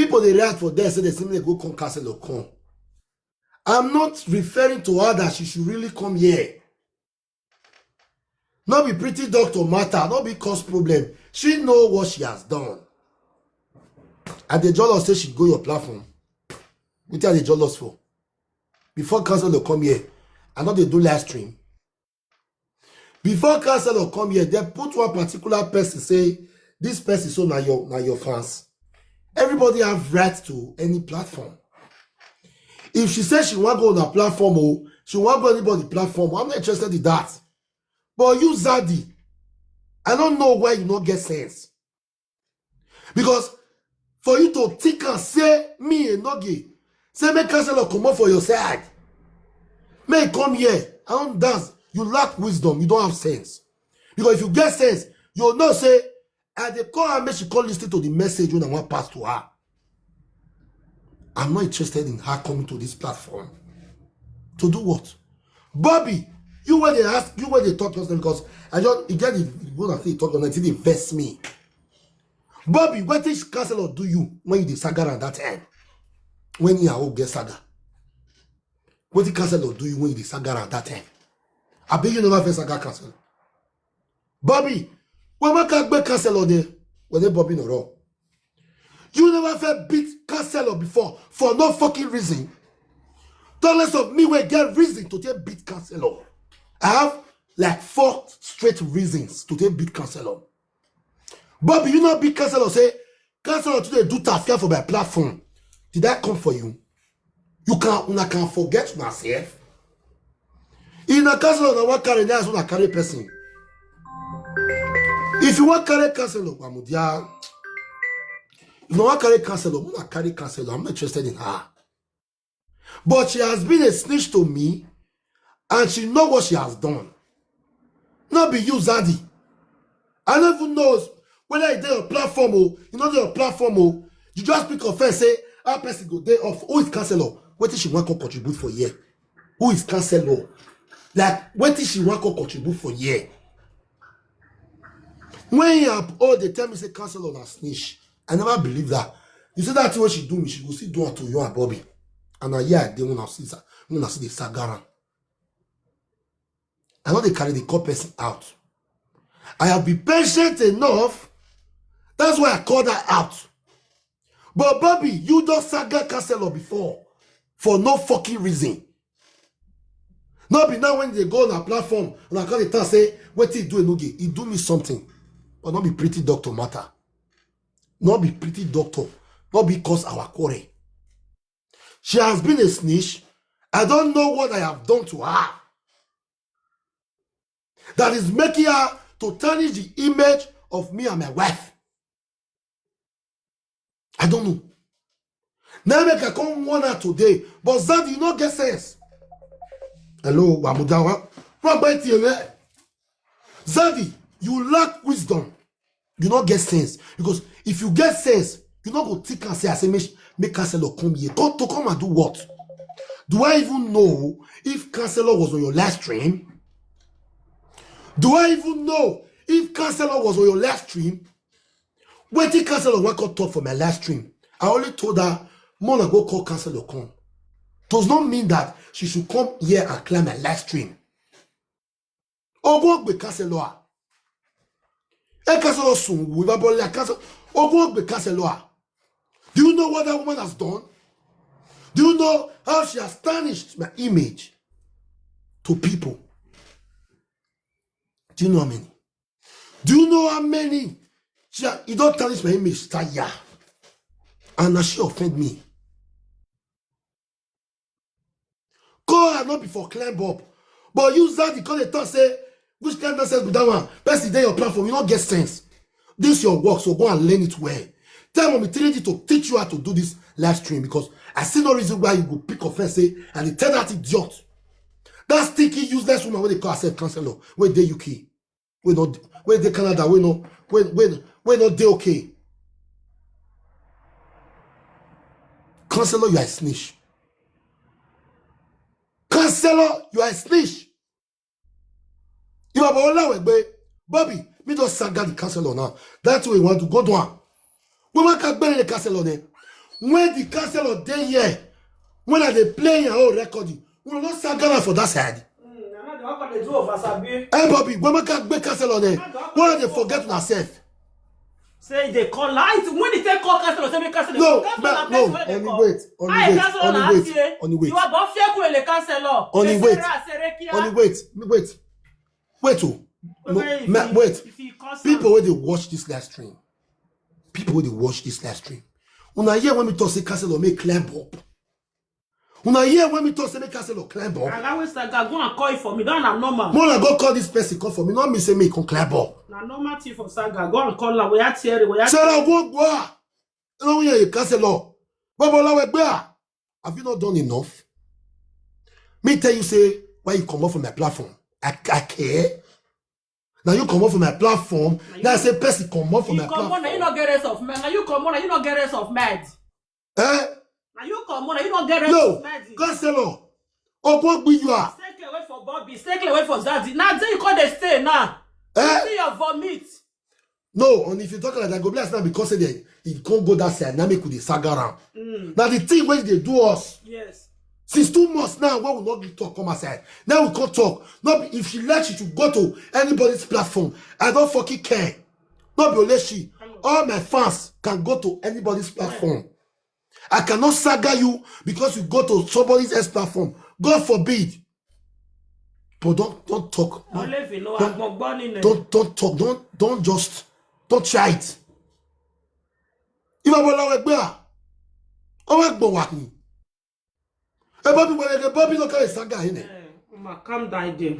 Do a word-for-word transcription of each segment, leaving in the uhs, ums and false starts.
People dey react for there say they say make go come Counselor come. I'm not referring to her that she should really come here. No be pretty doctor matter, no be cause problem. She know what she has done. I dey jealous say she go your platform. Wetin I dey jealous for? Before Counselor come here, I no dey do live stream. Before Counselor come here, they put one particular person say this person so na your na your fans. Everybody have right to any platform. If she says she wan go on her platform, oh, she wan go anybody platform, I'm not interested in that. But you, Zaddy, I don't know why you no get sense. Because for you to think and say me a nogi, say make Counselor comot for your side, make come here, I don't dance. You lack wisdom, you don't have sense. Because if you get sense, you know say I dey call her make she come listen to the message when I want pass to her. I'm not interested in her coming to this platform. To do what? Bobby, you where they ask, you where they talk to us because I just you get the one I think talk on it, they vex me. Bobby, what is Counselor do you when you dey saga at that time? When you are get saga? What did Counselor do you when you dey saga at that time? I bet you never first saga Counselor. Bobby, when my can be Counselor there, when they Bobby no wrong. You never felt beat Counselor before for no fucking reason. Talk less of me wey get reason to take beat Counselor. I have like four straight reasons to take beat Counselor. Bobby, you not beat Counselor say Counselor today do tafia for my platform. Did I come for you? You can una can forget una sef. Una Counselor na wan carry, na as una carry person. If you wan carry Counselor, Gbamudia, if you wan carry Counselor, una carry Counselor. I'm not interested in her. But she has been a snitch to me, and she know what she has done. Not be you, Zaddy. I don't even know whether e dey your platform o, e no dey your platform o. You just pick offense say how person go dey off. Who is Counselor? Wetin she wan come contribute for here? Who is Counselor? Like wetin she wan come contribut for here? When you are all dey tell me say Counselor na snitch, I never believe that. You see that thing wey she do me, she go still do am to you and Bobby. And na here I dey when I see sa- when I see the saga am. I no dey carry the call person out. I have been patient enough. That's why I called her out. But Bobby, you don saga Counselor before for no fucking reason. No be now when they go on her platform and I call the town say wetin e do Enoge, e do me something. But no be pretty doctor matter. No be pretty doctor. No be cause our quarrel. She has been a snitch. I don't know what I have done to her that is making her to tarnish the image of me and my wife. I don't know. Now make I come warn her today, but Zaddy, you no get sense. Hello, Wamudawa. What about you? Zaddy, you lack wisdom. You no get sense because if you get sense, you no go think and say, I say make make Counselor come here. Come to come and do what? Do I even know if Counselor was on your live stream? Do I even know if Counselor was on your live stream? Wetin Counselor wan come talk for my live stream? I only told her, Mona go call Counselor come. Does not mean that she should come here and climb my live stream. Ogun ogbe Counselor. E Counselor sun, we ba bola Counselor. Ogun ogbe Counselor. Do you know what that woman has done? Do you know how she has tarnished my image to people? Do you know how many? Do you know how many? She ha- e don tarnish my image tire. And na she offend me. Call her not before climb up. But you Zaddy come dey talk say which kind nonsense be that one? Person dey your platform, you no get sense. This your work, so go and learn it well. Tell Mommy three D to teach you how to do this live stream because I see no reason why you go pick offense say and dey tell that idiot. That stinky useless woman wey dey call herself Counselor, wey dey U K, wey no wey dey Canada, wey no wey wey wey no dey okay. Counselor, you are a snitch. Counselor, you are a snitch. You are Olawegbe. Bobby, me just saga the Counselor now. That's what you want to go down. We want to bury the Counselor there. When the counselor dey here, when I dey play your own recording, we no saga am for that side. Mm, na not the one come dey do over sabi. Hey, Bobby, when I can gbé counselor there, when I dey forget myself. Say they call light. When they take call counselor, say make counselor. No, Counselor na no, person wey dey only call. wait, only Hi, wait, counselor only na wait, auntie, eh? only wait. You are about fear cool the counselor. Only They wait. say, "Ah, Serekia." Only wait, wait, wait, oh, no, If ma- he- wait. If he comes People wey dey watch this live stream, people wey dey watch this live stream, una hear when me talk say counselor make climb up. Una hear when me talk say make counselor climb up. I always like, "Go and call it for me." Don't na normal. More I go call this person come for me, not me say make come climb up. Na normal thing for saga. Go and call her. We are tearing. We are Sarah, go go. No, we are counselor. Baba Olawegbe, have you not done enough? Me tell you say why you come off from my platform. I, I care. Now you come off from my platform. Now I say person come off from You my come on, now you platform. not get rest of mind. Now you come on, now you not get rest of mind. Eh? Now you come on, now you not get rest No, of mind. counselor. Ogbon you are. Stay clear away for Bobby. Stay clear away for Zaddy. Now there you call they stay now. Eh? See your vomit. No, and if you talk like that, go be like now because say they, it can't go that side. Now make we dey saga around. Mm, Now the thing wey dey do us yes. since two months now, when we not give talk come outside. Now we can't talk. Not be, if she let you to go to anybody's platform, I don't fucking care. Not be only she. All my fans can go to anybody's platform. I cannot saga you because you go to somebody else's platform. God forbid. But don't don't talk. Don't, Only if you know don't, Agbongbon in don't don't talk. Don't don't just don't try it. If I will allow it, oh, I go work me. Hey, Bobby, when the Bobby look at saga in it. Eh, Uma, calm down there.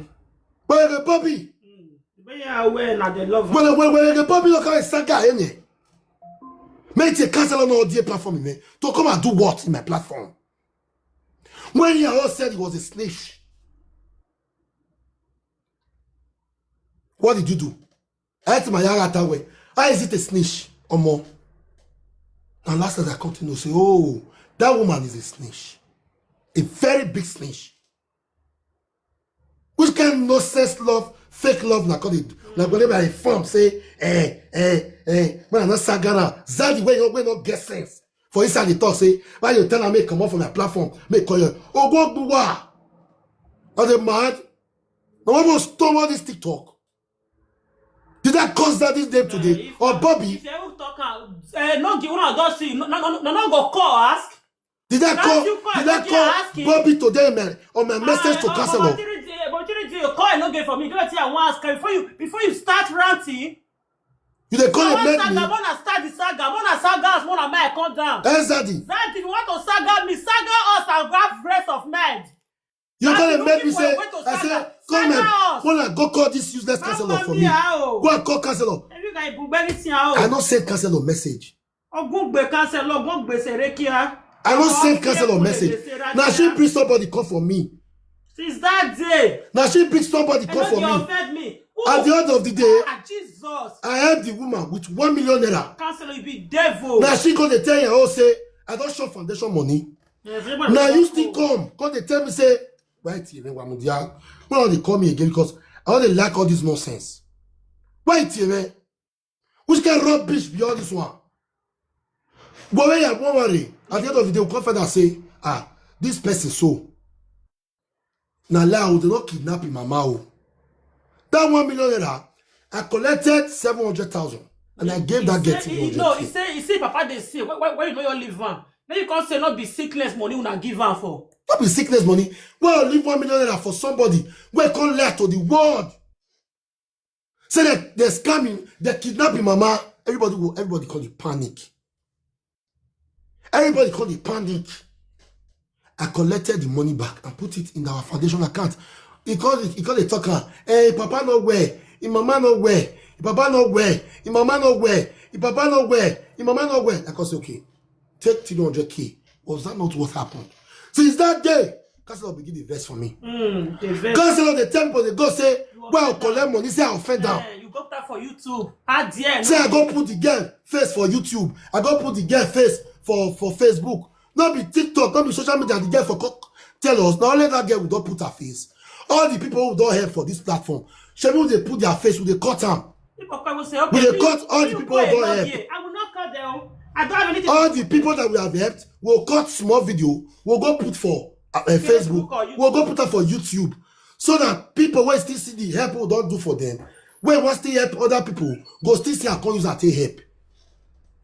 When the Bobby, But yeah, aware na the love. when when when the Bobby look at saga in it. Make the counselor no dear platform in it to come and do what in my platform. When he all said he was a snitch, what did you do? I asked my yara that way. How is it a snitch? Or more. And last night I continue to say, oh, that woman is a snitch. A very big snitch. Which kind of nonsense love, fake love, na call it. Like whenever I form, say, eh, eh, eh, when I not sagara, Zaddy, when you when not get sense. For inside the talk, say, why you tell me come off from my platform, make call you. Oh, go, go, wa. Are they mad? No one will storm all this TikTok. Did I cause that this name today? If Or you- Bobby? If you ever talk, uh, eh, no, give una don see. No, no, no, no, no go call ask. Did I That's call? You call Did I again, call asking. Bobby today, man, on my message to Ah, counselor? But you call, you no get for me. Don't say I want ask before you before you start ranting. You dey call I a want make saga, me? Bona start the saga, Bona saga, as Bona my come down. Eh, Zaddy, That if you want to saga me, saga us and have rest of mind. you That's call a the make me people say, wey to I say, saga. come Saga and us. go and go call this useless counselor Mama for mi, me. ah, oh. Go and call counselor. Every guy bring anything out. I no send counselor message. Ogungbe counselor, Ogungbe Serekia. I no Ogungbe send counselor Serekia. Message. Now she bring somebody come for me. Since that day, Now she bring somebody I come know for they me. Offend me. Who? At the end of the day, Ah, Jesus. I help the woman with one million naira. Counselor, you be devil. Now she go dey tell you, oh, say, I don't show foundation money. Everybody Now dey you talk. Still come, come dey tell me say, why T V Wamudia? Why don't they call me again? Because I don't dey like all this nonsense. Why T V? Which kind of rubbish be all this one? But when you worry, at the end of the day, we come find out say, ah, this person so. Now lie, they not kidnap him mama. Oh. That one million naira, I collected seven hundred thousand and I gave that girl He say- three he- hundred. No, he say, he say, Papa, they say, why, why, why you know you leave am? Then you can't say not be sickness money una give am for. Not be sickness money. Well, leave one million naira for somebody. Where come lie to the world. Say that they're scamming, they're kidnapping mama. Everybody will, everybody call it panic. Everybody call it panic. I collected the money back and put it in our foundation account. He called it, he called the talker. Hey, papa not where? His mama not where? His papa not where? His mama not where? His papa not where? His mama not where? I say, okay, take three hundred K. Was that not what happened? Since that day, counselor begin the verse for me. Mm, the verse. Counselor, they tell me, they go say, You well, offend collect money, say I offend down. Eh, you go up for YouTube. Ah, dear. Say I go put the girl face for YouTube. I go put the girl face for, for Facebook. Not be TikTok, not be social media. The girl for cock tell us. Now let that girl we don't put her face. All the people who don't help for this platform, should we they put their face, we they cut them. People come and say, okay, We dey me- cut all the you people go who don't and help. Here. I will not cut them. I don't have anything. All the people that we have helped, we'll cut small video, we'll go put for uh, uh, Facebook, Facebook or YouTube. We'll go put up for YouTube, so that people wey still see the help we don do for them, wey wan still help other people, go still see am come use am take help.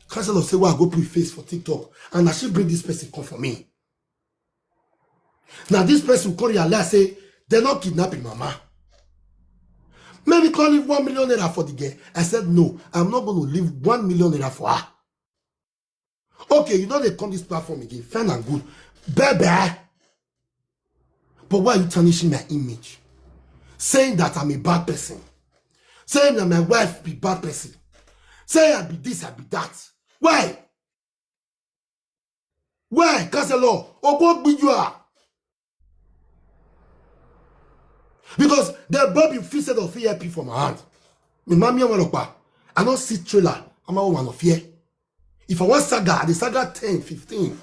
Counselor say, "Why I go put face for TikTok, and na she bring this person come for me." Now this person come realize say they not kidnap him mama. Maybe call him one million naira for the girl. I said, "No, I'm not going to leave one million naira for her." Okay, you know they come this platform again. Fine and good. Bye bye. But why are you tarnishing my image? Saying that I'm a bad person. Saying that my wife be bad person. Say I be this, I be that. Why? Why, Counselor? Ogo you are. Because the Bobby fit said of E L P for my hand. My mommy, I don't see trailer. I'm a woman of fear. If I want saga, the saga ten, fifteen.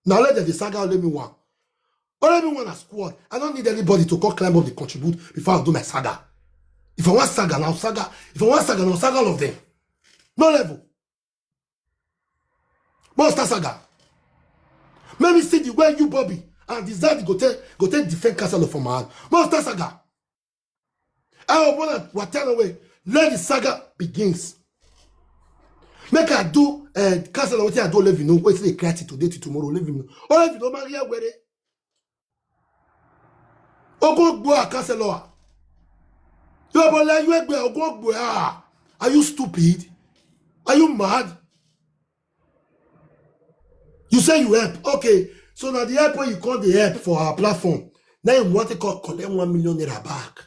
Now let the saga only me one. Only me one a squad. I don't need anybody to come climb up the contribute before I do my saga. If I want saga, now saga. If I want saga, now saga all of them. No level. Monster saga. Maybe see the way you, Bobby, and desire go take go take defend castle for my hand. Monster saga. I want to tell away. Let the saga begins. Make I do uh, castle what I do. Let you know. Wait till they create it today to tomorrow. Let you know. Or if you don't marry, where they Ogo Gbua Counselor. You are Bola, you are Ogo Gbua. Are you stupid? Are you mad? You say you help. Okay. So now the help when you call the help for our platform. Now you want to call collect one million naira back.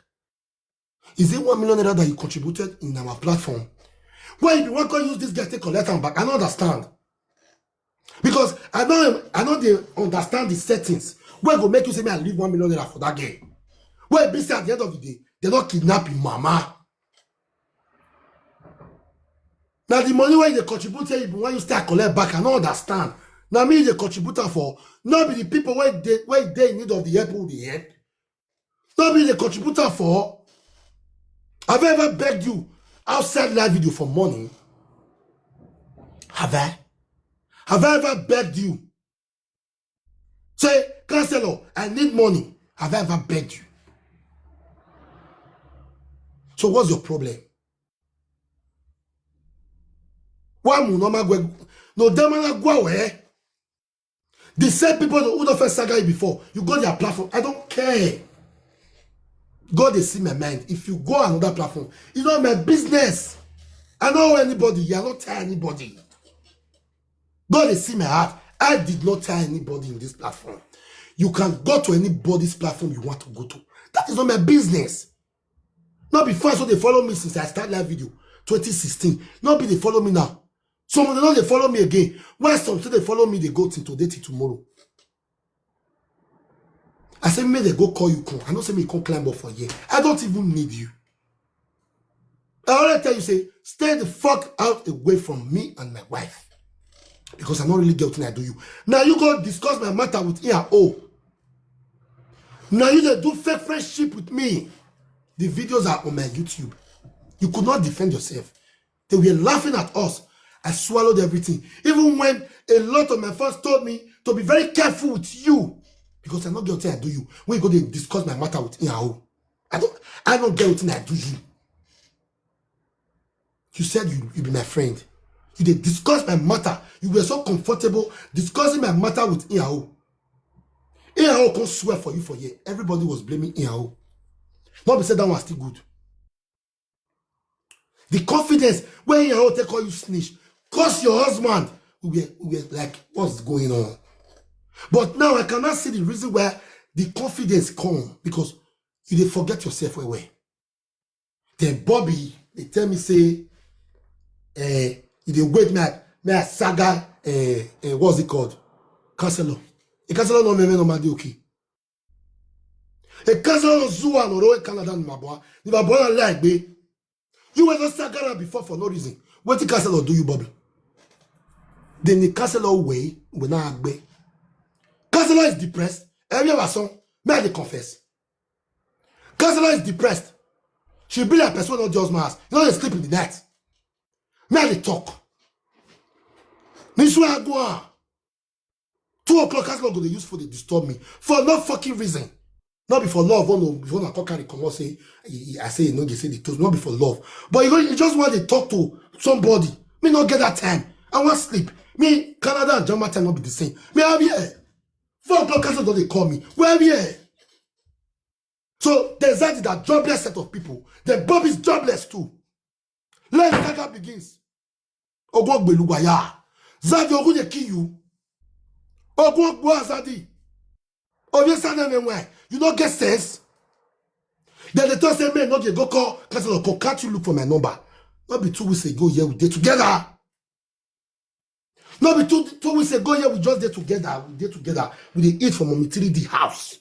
Is it one million naira that you contributed in our platform? Why you want to use this guy to collect them back? I don't understand. Because I don't I don't they understand the settings. Where go make you say me I leave one million naira for that game? Where be say at the end of the day, they not kidnap your mama. Now the money where they contribute here, when you start collect back, I don't understand. Now me the contributor for not be the people where they where they in need of the help who they help. Not be the contributor for. Have I ever begged you outside live video for money? Have I? Have I ever begged you? Say, Counselor, I need money. Have I ever begged you? So what's your problem? Why mu no ma gwe no dama na gwa we? The same people who don't first saga you before, you go their platform. I don't care. God they see my mind. If you go another platform, it's not my business. I don't owe anybody. You are not tie anybody. God they see my heart. I did not tie anybody in this platform. You can go to anybody's platform you want to go to. That is not my business. Not be fans so they follow me since I start live video twenty sixteen. Not be they follow me now. Some of them don't they follow me again. Why some say they follow me, they go till today till tomorrow. I say, may they go call you come. I don't say me come climb up for here. I don't even need you. I already tell you, say, stay the fuck out away from me and my wife. Because I don't really get what I do you. Now you go discuss my matter with E R O. Now you they do fake friendship with me. The videos are on my YouTube. You could not defend yourself. They were laughing at us. I swallowed everything. Even when a lot of my fans told me to be very careful with you, because I not get what I do you. When you go they discuss my matter with E R O. I don't I don't get what I do you. You said you, you be my friend. You they discuss my matter. You were so comfortable discussing my matter with E R O. E R O can't swear for you for here. Everybody was blaming E R O. Not be said that one still good. The confidence where E R O take call you snitch, cause your husband. We were, we were like, what's going on? But now I cannot see the reason why the confidence come because you they forget yourself where where. Then Bobby, they tell me say, eh, you dey wait me, me a saga, eh, eh, what's it called? Counselor. A counselor no me no man okay. A counselor no zuwa no roe Canada ni mabwa. Ni mabwa na like be. You were not saga before for no reason. What the counselor do you, Bobby? Then the counselor way we na agbe. Counselor is depressed. Every other song, may I dey confess. Counselor is depressed. She be like person not just mass. You know they sleep in the night. May I dey talk. Me swear I go ah. Two o'clock, as long as they use for they disturb me for no fucking reason. Not be for love, oh no, before I come carry come out say, I, I say, no, they say the truth, not be for love. But you, go- you just want to talk to somebody. Me not get that time. I want sleep. Me, Canada and German time not be the same. Me, I'm here. Four o'clock, as long as they call me. Where are we here? So there's that, that jobless set of people. The Bob is jobless too. Let saga begins. Ogun Ogbeluwaya. Zadi Ogun dey kill you. Ogun Ogbo Azadi. Obie Sane me why? You no get sense. Then they tell say men no dey go call council of call. Can't you look for my number? Not be two weeks ago here we dey together. Not be two two weeks ago here we just dey together. We dey together. We dey eat for Mommy three D house.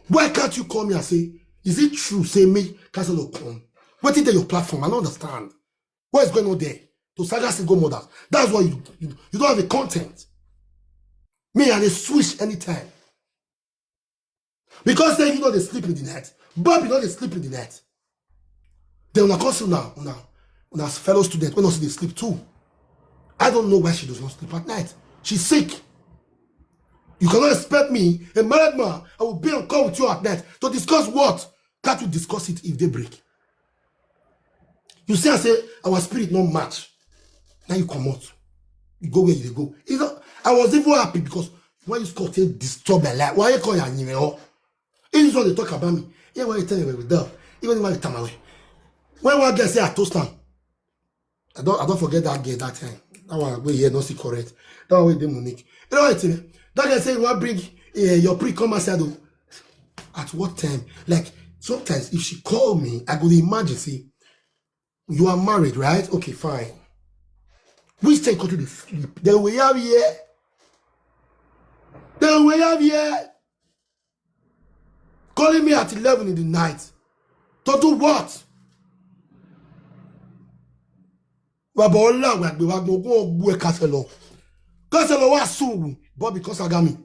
Why can't you call me and say, is it true? Say me council of come. What is your platform? I don't understand. What is going on there? To saga single mothers. That's why you, you, you don't have a content. Me and they switch anytime. Because then you know they sleep in the night. Bobby know they sleep in the night. Then when I come see now, now, now as fellow student, when I see they sleep too. I don't know why she does not sleep at night. She's sick. You cannot expect me, a married man, I will be on call with you at night to discuss what? Can't you discuss it if they break? You see, I say our spirit not match. Now you come out. You go where you dey go. You know, I was even happy because why you Scott take disturb my life? Why you call your name? Oh? This is what they talk about me. Yeah, why you tell me with them? Even when you tell my way. When one girl say I toast am, I don't I don't forget that girl that time. That one we here not see correct. That one wey dey Monique. You know what I mean? That guy say you want bring uh, your pre come outside though. At what time? Like sometimes if she call me, I go dey imagine say you are married, right? Okay, fine. Which time country dey sleep? Then we have here. Then we have here. Calling me at eleven in the night. To do what? Baba Ola wa gbe wa gbo ogun ogbu e kase lo. Kase lo wa sun. Bobby come saga me.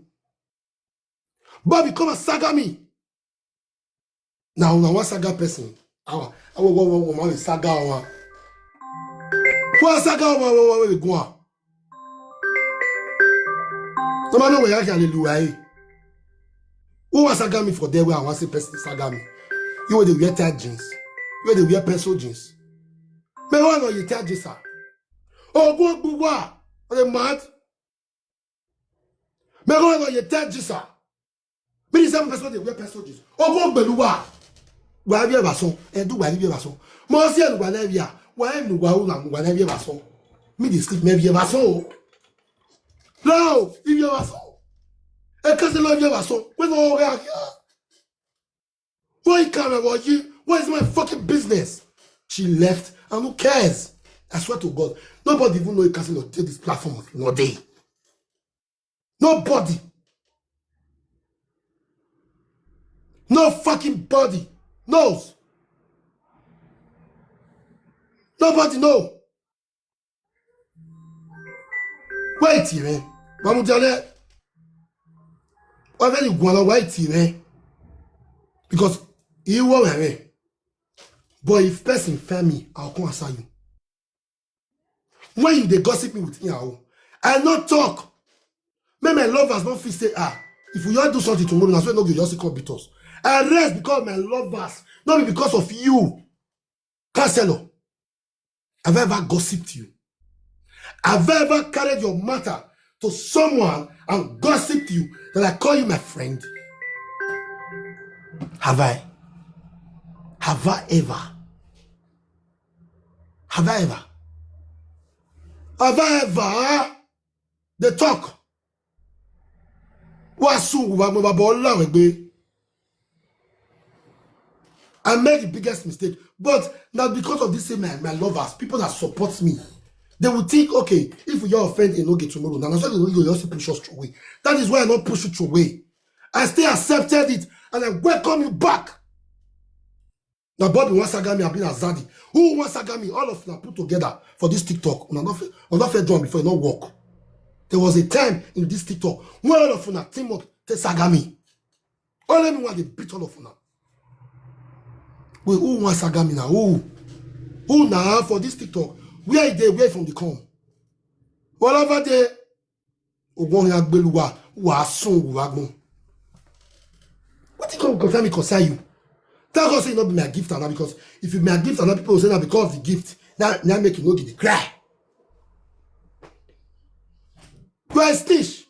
Bobby come and saga me. Now, now one saga person. Awa, awa, wa, wa, wa, wa, saga wa. Wa saga wa, wa, wa, wa, wa, go on. No matter where I can hallelujah. Eh? Who was saga me for there where I want to person saga me? You will wear tight jeans. You will wear pencil jeans. Me one of you tight jeans, sir. Oh, go, go, go. Are they mad? Me go, go, you tight jeans, sir. Me the same person they wear pencil jeans. Oh, go, go, go. Why have you ever so? And do why have you ever so? Mo si enu why have you? Why have you why have you ever so? Me dey sleep me have you ever so? No, if you ever so. E ka se lo have you ever so? We no ga ya. Why can't I watch you? What is my fucking business? She left and who cares? I swear to God, nobody even know you can take this platform of no day. Nobody. No fucking body knows. Nobody know. Wait here, man. Bamujale. Why very guala wait here, man? Because you were, man. But if person fair me, I'll come answer you. When you dey gossip me with Iyawo, I no talk. Make my lovers no fit say ah, if we all do something tomorrow, na so no go just come beat us. I rest because of my lovers, not be because of you. Counselor, have I ever gossiped you? Have I ever carried your matter to someone and gossiped you that I call you my friend? Have I? Have I ever? Have I ever? Have I ever? They talk. Wa su wa mo ba bo la we gbe. I made the biggest mistake, but now because of this, say my, my lovers, people that support me, they will think, okay, if we are offended and not get tomorrow, now so they will just push us away. That is why I not push you away. I still accepted it and I welcome you back. Now Bobby wants Sagami, I've been Azadi. Who wants Sagami? All of them put together for this TikTok. Una not fe- una not fair drum before you not work. There was a time in this TikTok when all of them team up to Sagami. Only me want to beat all of them. Wait, who wants Sagami now? Who? Who now for this TikTok? Where they where from the come? Whatever day, Ogbon ya gbeluwa, wa sun wa gbon. What you come concern me concern you? Thank God say e no be my gift and all, because if e be my gift and all, people go say na because of the gift. Now, now make you no give the cry. You are a snitch.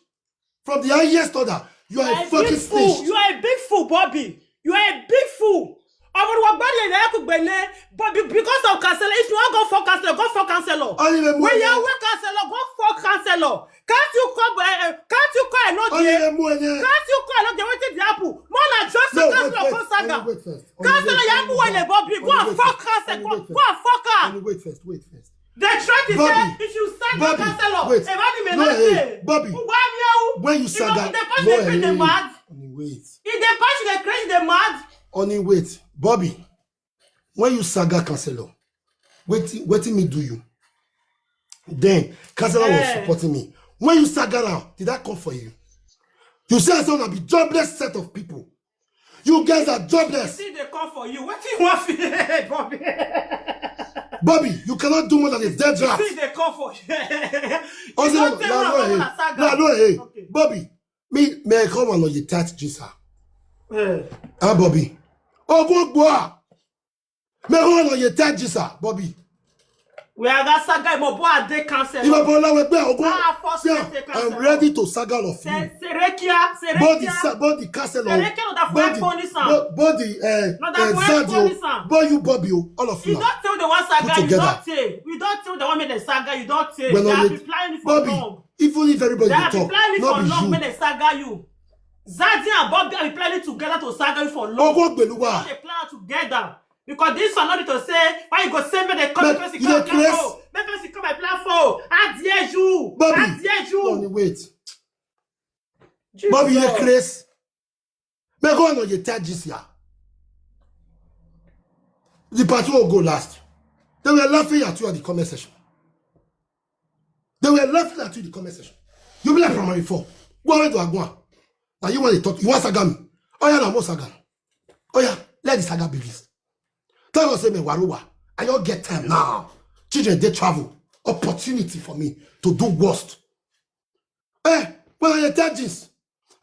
From the highest order, you are a fucking snitch. You are a big fool, Bobby. You are a big fool. Ọmọ wa gbari ya ku gbele, but be- because of counselor, if you wan go for counselor, go for counselor. Only the When you money. Work counselor, go for counselor. Can't you come? Uh, can't you call? No, Only there. the money. Can't you call? No, there. Wetin dey happen? More na just No, wait, counselor wait, go saga. only wait first. Only Counselor, wait, you only have one wait. Bobby. Go Only and wait fuck first. counselor. Only Go wait go and fuck her. Only wait first. Wait first. The threat is Bobby, say if you saga Bobby, counselor, wait. if any No, hey, melete, Bobby. Who have you? When you You know, saga, the person no, dey feel the hey. mad. Only wait. If the person dey crazy, dey mad. Only wait, Bobby. When you saga counselor, waiting, waiting me do you. Then counselor was Eh. Supporting me. When you saga now, did I come for you? You say I say una be jobless set of people. You guys are jobless. See, they come for you. What do you want for head, Bobby? Bobby, you cannot do more than a dead rat. See, they come for you. Also, You no, don't tell no, me no, I'm hey. not a saga. No, no, hey. Okay. Bobby, me, me, come on, you touch Jesus. Eh. Ah, Bobby. Oh, go, go. Me, come on, you touch Jesus, Bobby. We are that saga. Imo bo ade cancel. Ìmọ̀ bọ̀ láwọn ẹgbẹ́ ọgbọ́n. Ah, first Yeah, mistake I'm cancel. Ready to saga of you. Se- Serekia, Body, Serekia. sa- body castle. Serekia, no, that Body, flag police, ah. bo- body, eh, No, that eh, flag Zadi, police, oh. Ah. Boy, you Bobby, oh. All of You you. Don't tell the one saga. Put You together. Don't tell. We don't tell the one make the saga. You don't tell. When They I have will- been planning for Bobby, long. Even if everybody They dey have been talk, planning not for be long. You. Make the saga you. Zadi and Bobby have been planning together to saga you for long. Ogo Gbeluwa. They plan together. Because this one not to say why you go say make they come But person you come dey craze. Platform. Make person come my platform. How dare you? Bobby, How dare you? Only wait. Jesus. Bobby, you dey craze. Me go on you tell this year. The party will go last. They were laughing at you at the comment section. They were laughing at you in the comment section. You be like primary four. Go ahead to Agua. Now you want to talk. You want saga me? Oh yeah, no more saga. Oh yeah, let the saga begin. Tell us say me waruwa. I don't get time now. Children they travel. Opportunity for me to do worst. Eh, when I tell this,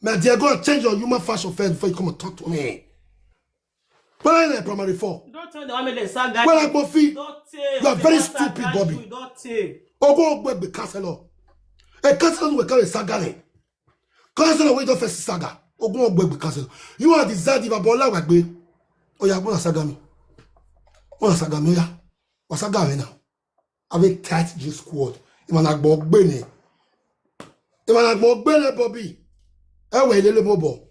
my dear, go and change your human fashion first before you come and talk to me. When I in primary four, Don't tell the one make the saga. When I go feed, Don't tell. You are The very one stupid, saga Bobby. You don't tell. Ogo Ogbegbe Castle. A castle will carry saga. Castle will don't face saga. Ogo Ogbegbe Castle. You are the Zadi Babola Wagbe. Oh yeah, go and saga me. Go and saga me, yeah. Go saga me now. Have a tight G squad. Even a gbogbo ni. Even a gbogbo ni, Bobby. Eh, we lele mo bo.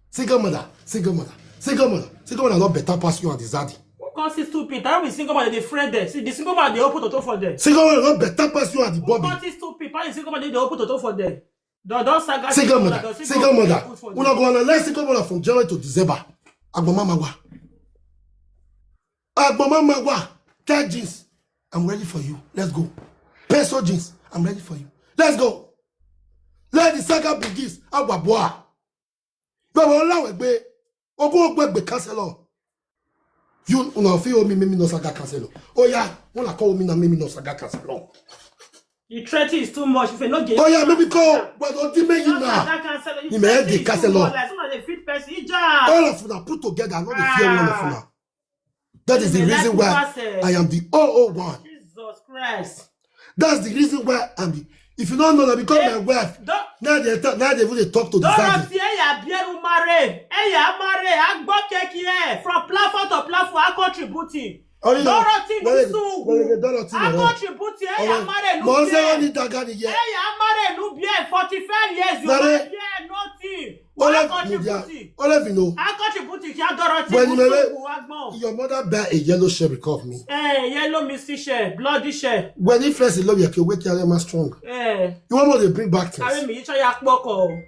Single mother, single mother, single mother, single mother not better pass you and the Zadi. Who calls it stupid? That is single man. They friend there. See, the single man they open toto for them. Single mother not better pass you and the Who Bobby. Calls it stupid? That is single man they open toto for them. Don't don't saga. Single mother, single mother. Una go analyze single mother from January to December. Agbomamawa. Agbomamawa. Tight jeans. I'm ready for you. Let's go. Pencil jeans. I'm ready for you. Let's go. Let the saga begin. Agbaboa. Baba Olawegbe. Ogo Ogbegbe Castle. You una fit owe me, make me no saga Castle. Oh yeah, una call me now, make me no saga Castle. The threat is too much. If you no get. Oh yeah, make me call. But don't you make you Not now. Saga Castle. You may have the Castle. Like some of the fit person. Ija. All of una put together, I no dey fear one of una. That is the They reason like why to pass, eh. I am the oh oh one. Jesus Christ. That's the reason why I'm the. If you don't know that, because my wife Don't now they talk, now they even dey talk to the Zadi. Dorothy, eya bieru mare, eya mare, agbo keki e from platform to platform, I contributing. Only now- Dorothy Where- Nusu. where- where Dorothy I Nusu? Contributing, eya Ọmọ- mare Mo ń sẹ́wọ́n ní Nusu. dagadi yẹn. Eya mare Nusu, forty-five years, you Mare- are here, nothing. All I of media, Contributing. All of you know. I contributing, Kia Dorothy. When you Nusu, may- Uwagbon. Your mother bear a yellow shirt because of me. Eh, yellow missy share, bloody share. When he first love you, okay, wait till I'm strong. Eh, You want me to bring back carry things? me, Isha Yakpoko.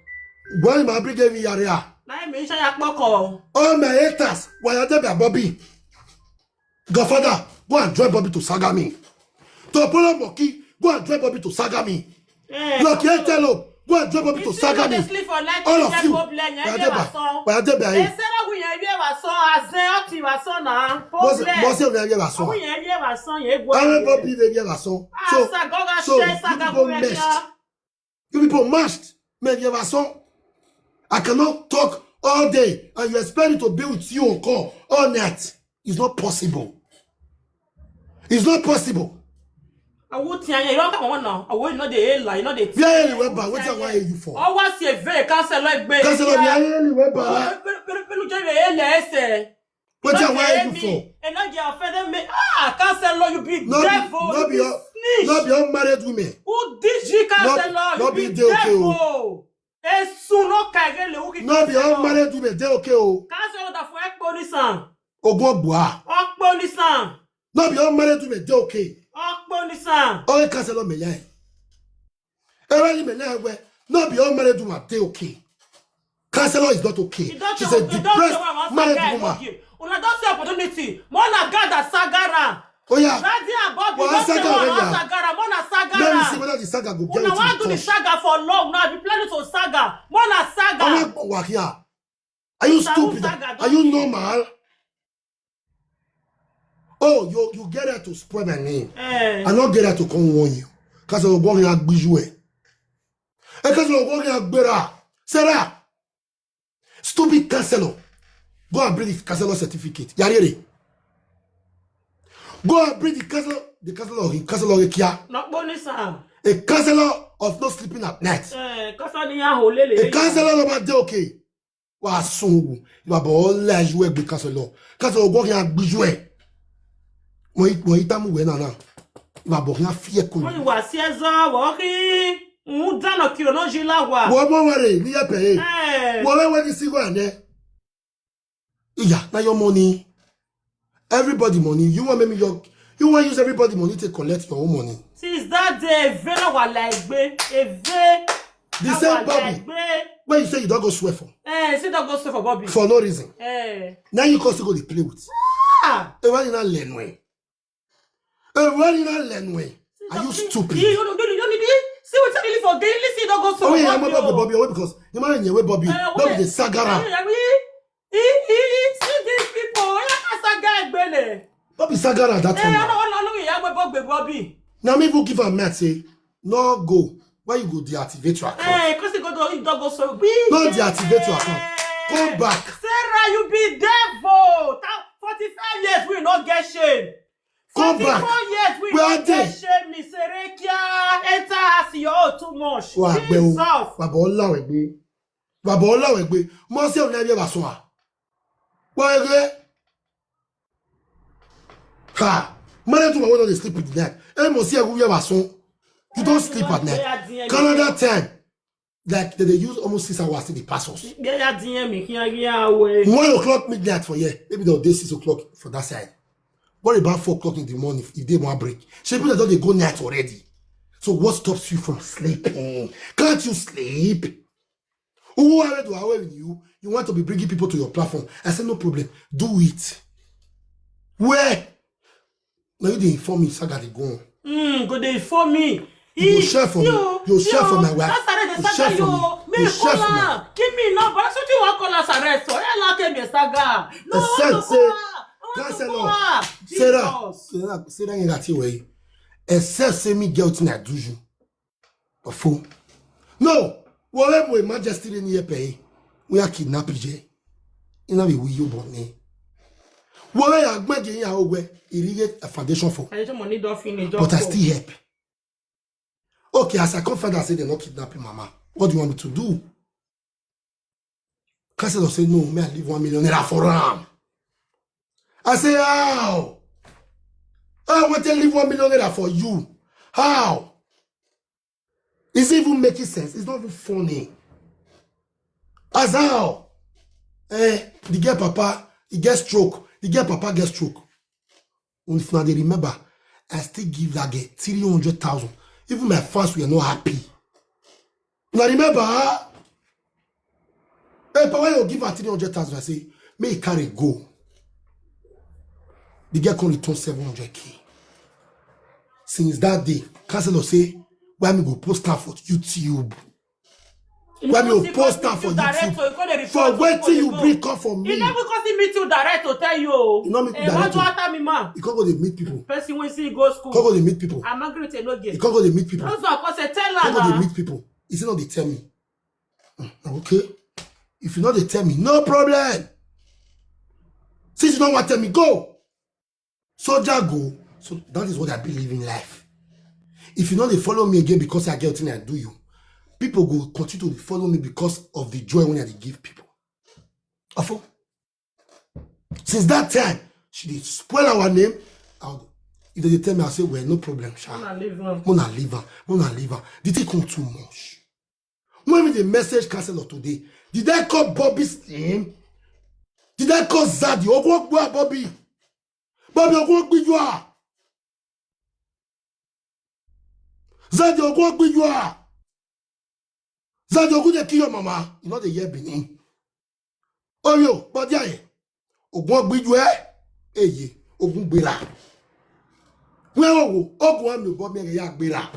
When my bring every area, Carry me, Isha Yakpoko. All my haters, why are they by Bobby? Godfather, go and join Bobby to saga me. To Apollo Moki, go and join Bobby to saga me. Eh, Lucky Antelope, go and join Bobby you to see, saga you dey me. Sleep for night, All you of get you, problem, you why are get they by? waso. Why are they Eh, by? Sarah, we are Ebi wa son, azen oti wa son na. Mose, Problem. Mose, we hear wa son. Awu yen ebi wa son, ye gwa. Everybody dey hear wa son. Ah, so, sagoga so, she, you saga people messed. You people messed. Me hear wa son. I cannot talk all day and you expect me to be with you on call all night. It's not possible. It's not possible. Awu ti anya, you don't come on now. Awu, you know the hell, you know the Where you went back? What I want you for? Always a very counselor, egbe. Counselor, where you went back? Pelu, pelu, pelu, jere ele ese. What I want you for? And not get offended me. Ah, counselor, you be No be, devil, no you be be all, snitch. No be all married women. Who did you, No, counselor? no You be be dey okay o. devil. Esu no kagele, who No be all counselor? married women dey okay o. Counselor da for ekponisan. Ogun ogbua. Okponisan. No be all married women dey okay. Okponisan. All counselor me lie. Everybody me lie well. No be all married women dey okay. Counselor is not okay. She's a depressed married woman. Una don see opportunity. More na God that sagara. Oh yeah. Daddy and Bobby, Well, no say saga more already, na yeah. sagara, more na Let me see sagara. whether the saga go get Una wetin wan e do the touch. saga for long now. Be planning to saga. More na saga. Ọmọ ẹ̀gbọ́n wa kíá. Are you Saga, stupid? saga, Are don't you kill. normal? Oh, you, you get there to spoil my name. Eh. I no get there to come warn you. Counselor, go and gbiju e. E counselor, go and gbera. Sarah, stupid counselor. Go and bring the counselor certificate. Yarere. Go and bring the counselor, the counselor, the counselor Kia. Not bonus, sir. A counselor of not sleeping at night. Eh, counselor ni ya ho lele. A counselor no ma dey okay. Wa sungu. Iba bo la ju egbe counselor. Counselor go ki agbiju e. Mo yi, mo yi tamu we na na. Iba bo ki a fie ko. Wọ́n ní wà sí ẹ̀zọ́, wọ́n kí ń dáná kí ọ̀nà jí láwà. Wo mo were ni ye pe. Eh. Wo we we ni si go ane. Yeah, na your money. Everybody money. You want make me your, you want use everybody money to collect your own money. Since that day, eve na wa la egbe, eve. The na same wa la Bobby. Egbe. When you say you don't go swear for. Eh, say don't go swear for Bobby. For no reason. Eh. Now you come still go dey play with. Ah. E wa ni na lenu e. E wa ni na lenu e. Are you stupid? You, you, you, you, you, see what I really for gay. Listen, don't go swear Oh yeah, for I'm Bobby. About Bobby away because you might know Bobby. Eh, Bobby wait. The sagara. Eh, I mean, He, he, he, see these people. Oya ka saga egbele. No be sagara that Eh, one. I don't know, I don't know, yeah, but Bobby, Bobby. Now me even give am mad say, no go. Why you go deactivate your account? Eh, 'cause he go do, he don't go so big. No deactivate your account. Come back. Sarah, you be devil. Tha-, forty-five years we no get shame. Come back. Forty-four years we Where no get dey? Shame. Me Serekia, enter as you all too much. Wa gbe o. Jesus. Baba Olawegbe. Baba Olawegbe. Mo se o na bi ba so a. Wa gbe. Ha. Mane to we no dey sleep with that. E mo se e wu ya ba so. You don't sleep at night. Canada time. Like they, they use almost six hours to the pass us. Get ya D M me, can I get away? One o'clock midnight for here. Maybe they'll day six o'clock for that side. What about four o'clock in the morning if they want break? Some people don't they go night already. So what stops you from sleeping? Can't you sleep? Who are to away with you? You want to be bringing people to your platform. I said no problem. Do it. Where? Now you dey inform me, saga dey go on. Mm, go dey inform me. You go share for me. You share for my wife. That's how they saga you. Me call her. Give me number. That's what you want call us arrest. So yeah, like me saga. No, Except say, Sarah, Sarah, Sarah, you got it way. Except say me get wetin I do you. Ofo. No, whatever we majesty in here pay. We are kidnapped je. Ina be we you born me. Whatever you agbaje in our way, irrigate a foundation for. I just money don't finish. But I still help. Okay, as I come find out say they not kidnapping mama, what do you want me to do? Counselor say no, may I leave one million naira for am. I say how? I want to leave one million naira for you. How? Is it even making sense? It's not even funny. As how? Eh, the girl papa, he gets stroke. The girl papa gets stroke. If now they remember, I still give that girl three hundred thousand. Even my fans were not happy. Now remember, huh? Hey, papa, you give her three hundred thousand. I say, may he carry go. The girl can return seven hundred K. Since that day, counselor say, why me go post her for YouTube? Why me post am for YouTube? For wetin you bring come for me? He never come see meet you direct to tell you. You know me direct. What do after me, man? You can't go dey meet people. Person wey see go school. Can't go dey meet people. I'm angry with no game. You can't go dey meet people. That's why I come say tell her. Can't go dey meet people. Is it not dey tell me? Mm, okay. If you know they tell me, no problem. Since you don't want to tell me, go. Soldier go. So that is what I believe in life. If you know they follow me again because I get thing I do you, people go continue to follow me because of the joy when I dey give people. Afo. Since that time, she dey spoil our name. I'll, if they tell me, I'll say, well, no problem, sha. Mona leave am. Mona leave am. Mona leave am. The thing come too much. When we dey message counselor today, did I call Bobby's name? Did I call Zadi? Ogun Ogbo Bobby. Bobby Ogun Ogbo you are. Zadi Ogun Ogbo you are. Zadi Ogun dey kill your mama. You know the year Benin. Oyo, body aye. Ogun Ogbo you eh? Eye, Ogun Gbera. Where Ogun? Ogun Ami Bobby ya Gbera.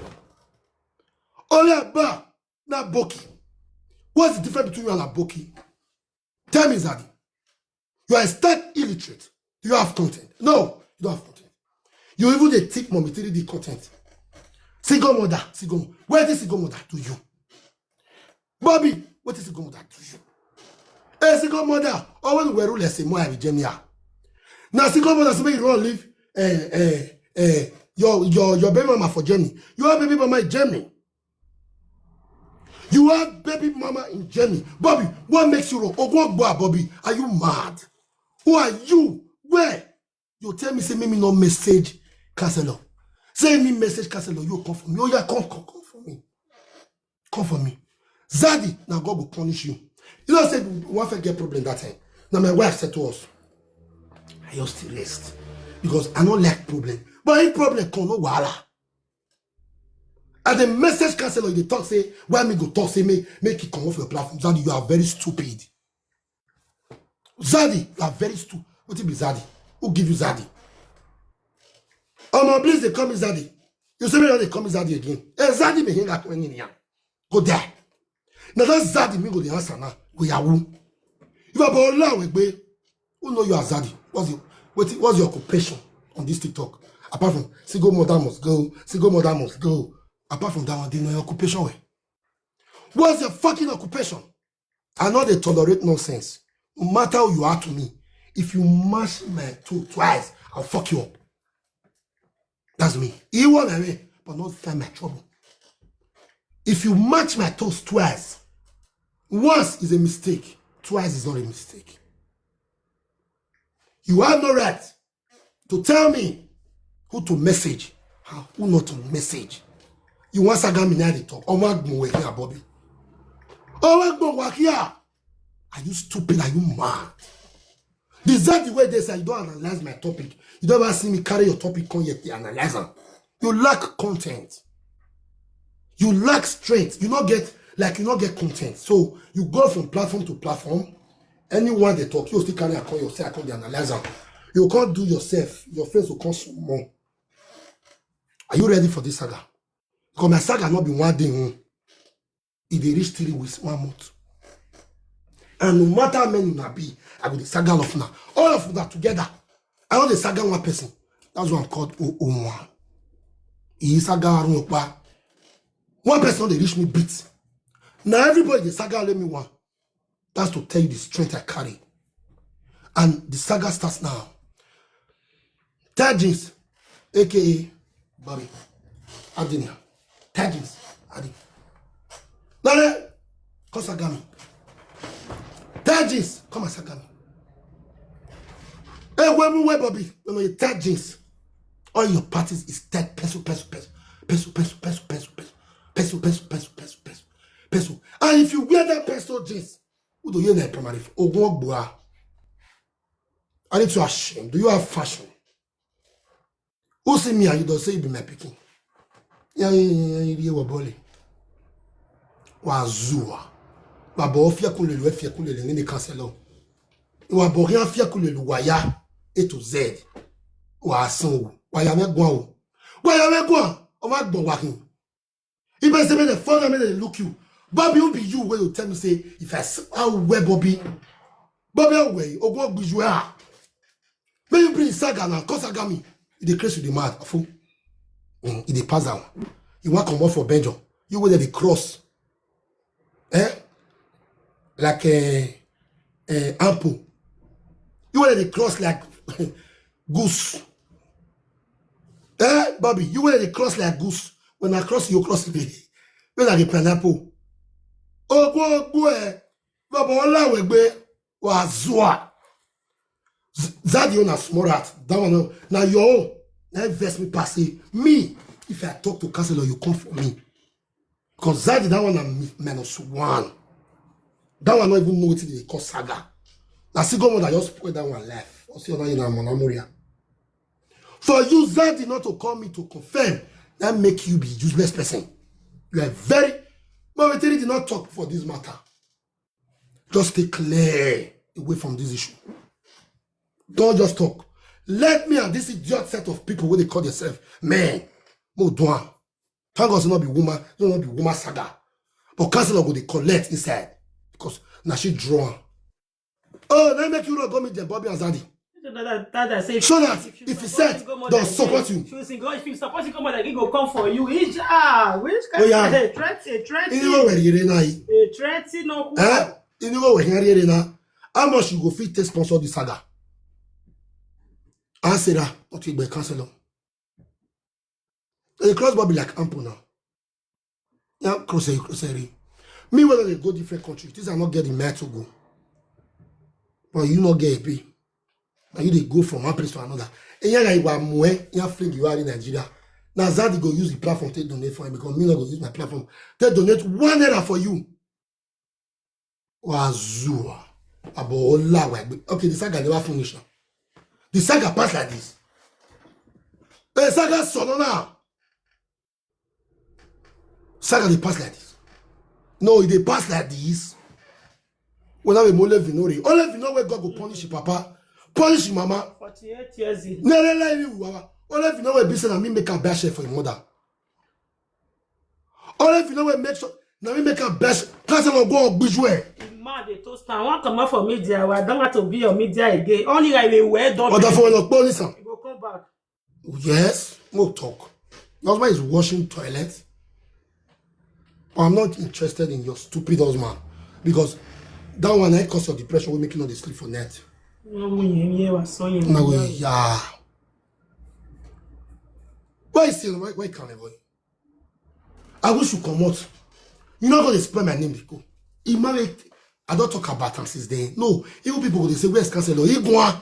Oyo, ba. Na Boki. What's the difference between you and Aboki? Tell me, Zadi. You are a stark illiterate. Do you have content? No, you don't have content. You even dey take mommy three D content. Single mother, single mo-, where this single mother to you? Bobby, what is single mother to you? A single mother, always wear rule as a more Jeremy. Now single mother say you run leave eh, eh, eh, your your your baby mama for Germany. You have baby mama in Germany. You have baby mama in Germany. Bobby, what makes you wrong? Ogwagboa, Bobby, are you mad? Who are you? Where? You tell me, say, me, me no message counselor. Say me message counselor, you come for me. Oh, yeah, come, come, come for me. Come for me. Zadi, now God will punish you. You know, say, one first get problem that time. Now my wife said to us, I just still rest. Because I don't like problem. But if problem come, no wahala. As a message counselor, you dey talk, say, why me go talk, say, make, make it come off your platform. Zadi, you are very stupid. Zadi, you are very stupid. What be Zadi? Who give you Zadi? Omo, please, they call me Zadi. You say me, they call me Zadi again. Eh, Zadi, me hang out when in here. Go there. Now that's Zadi, me go the answer now. Go Yahoo. If I ball now, we who know you as Zadi? What's your, what, what's your occupation on this TikTok? Apart from single mother must go, single mother must go. Apart from that one, they know your occupation. Where? What's your fucking occupation? I know they tolerate nonsense. No matter who you are to me, if you mash my toe twice, I'll fuck you up. That's me. He won my way, but not find my trouble. If you match my toes twice, once is a mistake, twice is not a mistake. You have no right to tell me who to message and who not to message. You want saga me now they talk. Omo agbon we here, Bobby. Omo agbon we here. Are you stupid? Are you mad? Is that the way they say you don't analyze my topic? You don't ever see me carry your topic come yet, they analyze am. You lack content. You lack strength. You not get, like, you not get content. So you go from platform to platform. Anyone they talk, you still carry a call yourself, I call the analyzer. You can't do yourself. Your face will come small. Are you ready for this saga? Because my saga not be one day. Hmm. If they reach three weeks, one month. And no matter how many una be, I go the saga of now. All of una together. I know the saga one person. That's why I'm called O O one. He saga Arunpa. One person they reach me beat. Now everybody the saga let me one. That's to tell you the strength I carry. And the saga starts now. Tajins, A K A Bobby. Adinia. Tajins. Adi. Lale, come saga me. Tajins, come and saga me. Hey, where me, where Bobby? No, no, you Tajins. All your parties is tag pencil, pencil, pencil, pencil, pencil, pencil, pencil, pencil, pencil, pencil, pencil, pencil, pencil, pencil. And if you wear that pencil jeans, who do you know primary? Ogun Ogbua. Are you too ashamed? Do you have fashion? Who see me and you don't say you be my picking? Yeah, yeah, yeah, yeah, yeah, yeah, bole. Wazua. Babo fiakulele, fiakulele, ngini cancelo. Wa boria fiakulele, waya, A to Z. Wa asan o. Waya me gwan o. Waya me gwan. O ma gbon wa kin. If I say make dem follow, make dem look you. Bobby, who be you wey you tell me say if I s- how well Bobby? Bobby, how well? Ogun Ogbiju, ah. May you bring saga now, cause saga me. You dey craze with the mad, afo. Mm, you dey pass down. You wan comot for Benjo. You wey dey cross. Eh? Like a, a ample. You wey dey cross like goose. Eh, Bobby, you wey dey cross like goose. When I cross, you cross me. When I dey pineapple. Ogun Ogbiju, eh. Baba Olawegbe, Wazua. Z- Zaddy own na small rat. That one, no. Now your own. Now vex me pass it. Me, if I talk to counselor, you come for me. Because Zaddy, that one na mi- minus one. That one not even know wetin they call saga. Now see God mother just spoil that one life. Or see another in Monamoria. For you, Zaddy, not to call me to confirm, that make you be useless person. You are very, but we did not talk for this matter. Just stay clear away from this issue. Don't just talk. Let me and this idiot set of people where they call themselves men. Mo do am. Thank God, say no be woman, no, no be woman saga. But counselor go dey collect inside because now she draw am. Oh, now make you run go meet them, Bobby and Zaddy. That, that, that I say, So that if you if you support set, him, go more they'll than support him. You. If you single, if you support him, go more than he go come for you. He j- ah, which kind Oh, yeah. Of threat, a threat, You know where you're now. A threat, no. Eh? You know where you're now. How much you go fit to sponsor this saga? Answer that. Not you be counselor. They cross Bobby like ample now. Yeah, cross a cross a ring. Me when they go different country, things are not getting mad to go. But you not get a pay. And you they go from one place to another. And yeah, like one more, yeah, fling you are in Nigeria. Now Zaddy go use the platform to donate for him because me not go use my platform. They donate one naira for you. Wazua. Abo Olawegbe. Okay, the saga never finish now. The saga pass like this. The saga solo now. Saga dey pass like this. No, e dey pass like this. When I be Mole Vinore. Only Vinore where God go punish your papa. Punish your mama. Forty-eight years in. Nere la ibi wawa. Only Vinore be say na me make a bad share for your mother. Only Vinore make sure na me make a bad share. Council of God gbiju e. The man dey toast am. Wan comot for media. I don't want to be on media again. Only I will wear don. But for no police am. You go come back. Yes, no talk. Your husband is washing toilet. But I'm not interested in your stupid husband because that one I cause your depression will make you not dey sleep for net. Wọ́n mú yẹn yé wa sọ yẹn. No, yeah. Why is still why why can't boy? I wish you come out. You not gonna spell my name before. He married. I don't talk about him since then. No, even people they say where's counselor? He go on.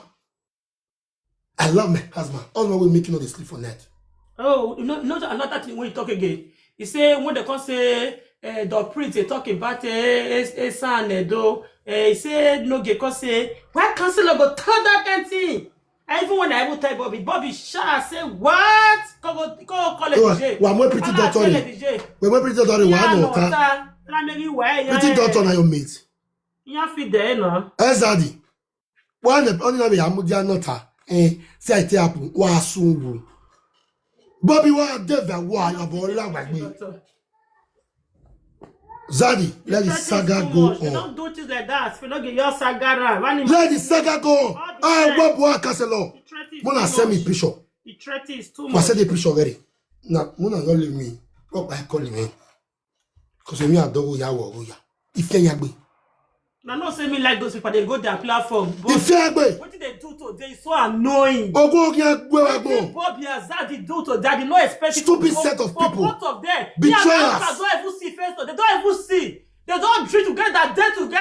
I love my husband. All my way making all the sleep for net. Oh, you know, you know another thing when you talk again. He say when they come say uh, the prince they talk about uh, his, his son uh, though. Uh, he say no get come say why counselor go tell that kind thing. I even when I even tell Bobby, Bobby sha say what? Go go go call it Wa- D J. Wa mo pretty Ala doctor tell re. It D J. We mo pretty doctor re wa Yeah, no no ta. Ta. Na me you why Pretty yeah. Doctor na your mate. You fit there no. Exactly. Why the only way I'm there not ta. Eh, say I tell happen. Wa sungu. Bobby wa dey very wa ya bo la gbagbe. Doctor. Zaddy, let the That is saga too go much. They on. Don't do things like that. If you don't get your saga right, run him. Let the saga go on. All the Ah, time. What boy castle? The threat is Mona too send me much. Picture. The threat is too I much. Said the picture already. Now, Mona don't leave me. What I call him? Because me I don't ya wo ya. If you yagbe. Now, not say me like those people. They go their platform. But If you yagbe. What did they do today? It's so annoying. Ogo ya gbe wa What did gbo. Bobby Azadi do to Daddy? No expect it Stupid for, set of for people. Both of them. Betrayers. Me and Alpha don't even see face. They don't even see. They don't drink together, day together.